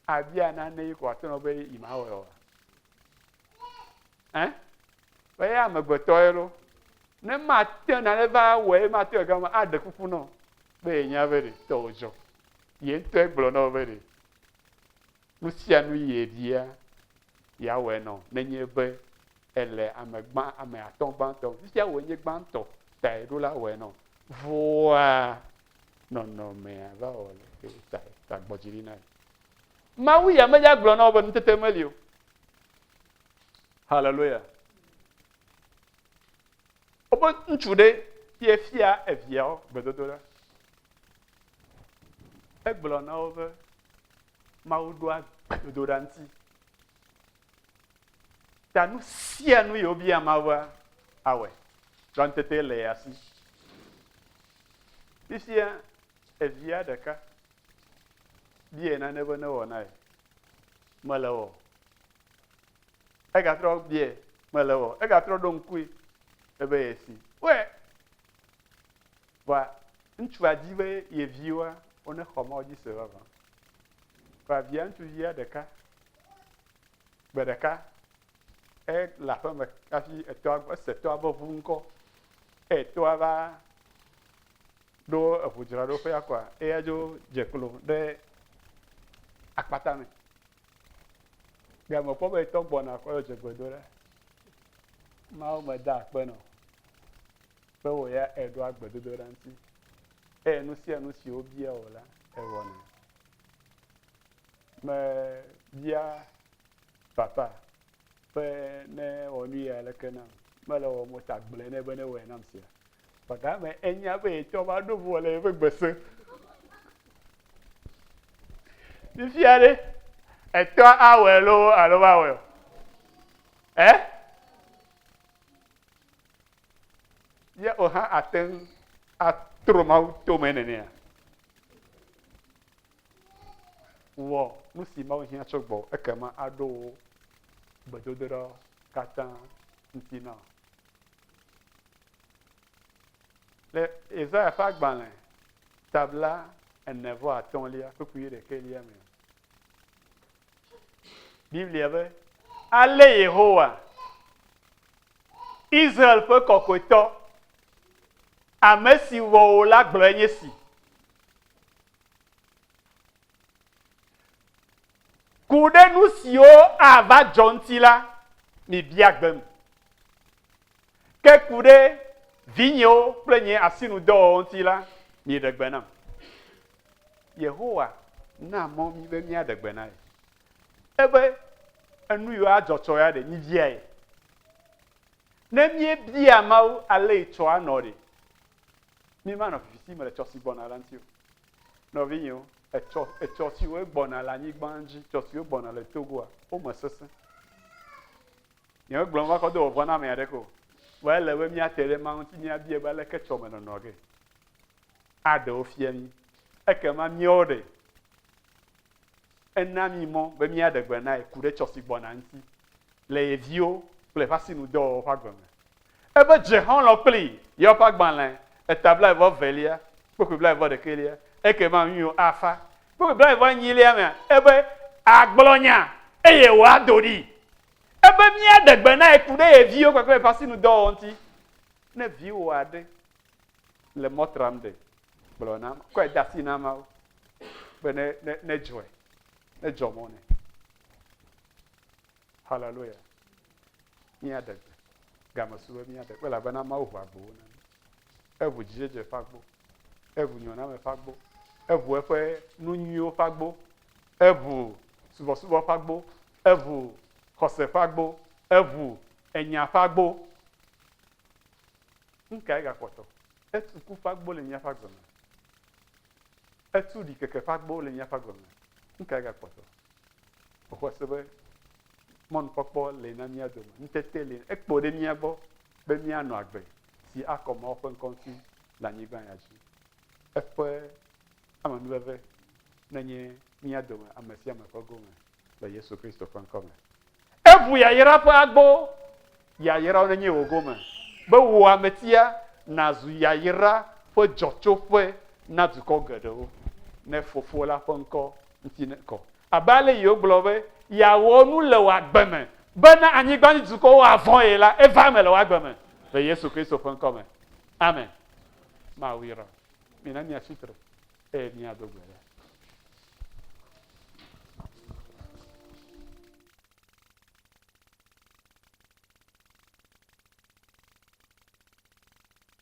Abia nane yi ko wòate ŋu be yi ma wɔe oa? Ɛ? Be ya amegbetɔ ye lo. Ne mate nane va wɔe, mate wɔe gama aɖe kuku nɔ be yenya be ɖe tɔwò dzɔ. Ye ŋutɔe gblɔ nɔ be ɖe nu sia nu yi yebia yeawɔe nɔ nenye be ele ame gbã, ame atɔ̃ gbãtɔ. Fifia wòe nye gbãtɔ ta yeɖo la wɔe nɔ. Vɔa nɔnɔmea va wɔ le ta ta gbɔ dzi ɖi na ye. Mawu ya medza gblɔ na wo be nutete meli o. Hallelujah. Wobe ŋutsu ɖe ye fia eviawo gbedodoɖa. Egblɔ na wo be Mawu ɖoa gbedodoɖa ŋuti. Ta nu sia nu yi wobia Mawua awɔe. Ɖoa ŋutete le ya si. Fifia evia ɖeka bia nane be newɔ na ye. Mele wɔ. Egatrɔ biae, mele wɔ. Egatrɔ ɖo ŋkui ebe yesi. Wɔe. Vɔa ŋutsua di be ye viwoa wonexɔ Mawu dzi se vavã. Vɔa via ŋutsuvia ɖeka gbe ɖeka ele aƒeme hafi etɔa ese tɔa ƒe ʋu ŋkɔ. Eye tɔa va ɖo eʋudzraɖoƒea kɔa, eya dzo dze klo ɖe akpata me. Game kpɔ be etɔ gbɔna kɔ dze gbe do ɖa. Mawu meda akpe nɔ be wò ya èɖoa gbedodoɖa ŋuti eye nu sia nu si wobia wò la èwɔnɛ. Mebia papa be ne wɔ nu ya leke nam. Mele wɔm o ta gblɔe nɛ be newɔe nam sia. Vɔ game enya be yetɔ va ɖo ʋua le yeƒe gbe se. Fifia ɖe, etɔ awɔe loo alo mawɔe o? Ɛ? Ye wò hã ate ŋu atro Mawu tome nenea? Wɔ nu si Mawu hiã tso gbɔwò, ekema aɖo wò gbedodoɖawo katã ŋuti na wò. Le Yesaya ƒe agbalẽ ta bla ene vɔ atɔ̃lia kpukpui ɖekɛlia me, Biblia be, Ale Yehowa, Israel ƒe kɔkɔetɔ, ame si wɔ wò la gblɔe nye si. Ku ɖe nu siwo ava dzɔ ŋuti la, mibia gbem. Ke ku ɖe vinyewo kple nye asinudɔwɔwɔ ŋuti la, miɖe gbe nam. Yehowa na mɔ mí be míaɖe gbe na ye. Ebe enu yiwo adzɔ tsɔ ya ɖe, mibiae. Ne míebia Mawu ale yi tsɔ anɔ ɖe, mímanɔ viviti me le tsɔ si gbɔna la ŋuti o. Nɔvinyewo. Etsɔ, etsɔ siwo gbɔna le anyigba dzi, tsɔ siwo gbɔna le Togoa, wo me sesẽ. Nye megblɔm va kɔ do vɔvɔ̃ na ame aɖeke o. Vɔ ele be míate ɖe Mawu ŋuti míabia be aleke tsɔ me nɔnɔ ge. Aɖe wo fia mí. Ekema míawo ɖe, ena mí mɔ be míaɖe gbe na ye ku ɖe tsɔ si gbɔna ŋuti le ye viwo kple eƒe asinudɔwɔwɔ ƒe agbe me. Ebe dze xɔlɔ̃ kplii yɔ ƒe agbalẽ eta blaeve velia, kpukpui blaeve ɖekɛlia, ekema nuyiwo afa. Kpukpui blaeve enyilia mea, ebe agblɔ nya eye wòado ɖi. Ebe míaɖe gbe na ye ku ɖe ye viwo kpakple eƒe asinudɔwɔwɔ ŋuti. Ne viwò aɖe le mɔ tram ɖe, gblɔ na, kɔe de asi na Mawu be ne, ne, nedzɔe, nedzɔ mɔ nɛ. Haleluya. Míaɖe gbe. Game su be míaɖe gbe elabena Mawu ʋu agbowo na mí. Eʋu dzidzedze ƒe agbo. Eʋu nyoname ƒe agbo. Eʋu eƒe nu nyuiwo ƒe agbo. Eʋu subɔsubɔ ƒe agbo. Eʋu xɔse ƒe agbo. Eʋu enya ƒe agbo. Nu kae gakpɔtɔ? Etu ku ƒe agbo le míaƒe agbe me. Etu ɖikeke ƒe agbo le míaƒe agbe me. Nu kae gakpɔtɔ? Mexɔe se be mɔnukpɔkpɔ li na mía dome, ŋutete li, ekpo ɖe mía gbɔ be míanɔ agbe si akɔ Mawu ƒe ŋkɔ ŋuti le anyigba ya dzi. Eƒe amenuveve nenye mía dome ame sia ame ƒe gome le Yesu Kristo ƒe ŋkɔ me. Eʋu yayra ƒe agbo, yayrawo nenye wò gome, be wò ametia nàzu yayra ƒe dzɔtsoƒe na dukɔ geɖewo, ne Fofo la ƒe ŋkɔ ŋuti nekɔ. Abe ale yi wogblɔ be yeawɔ nu le wò agbe me bena anyigbadzidukɔwo avɔ̃ ye la, eva eme le wò agbe me le Yesu Kristo ƒe ŋkɔ me. Amen. Mawu yra wò. Mina míatsi tre eye míado gbe ɖa.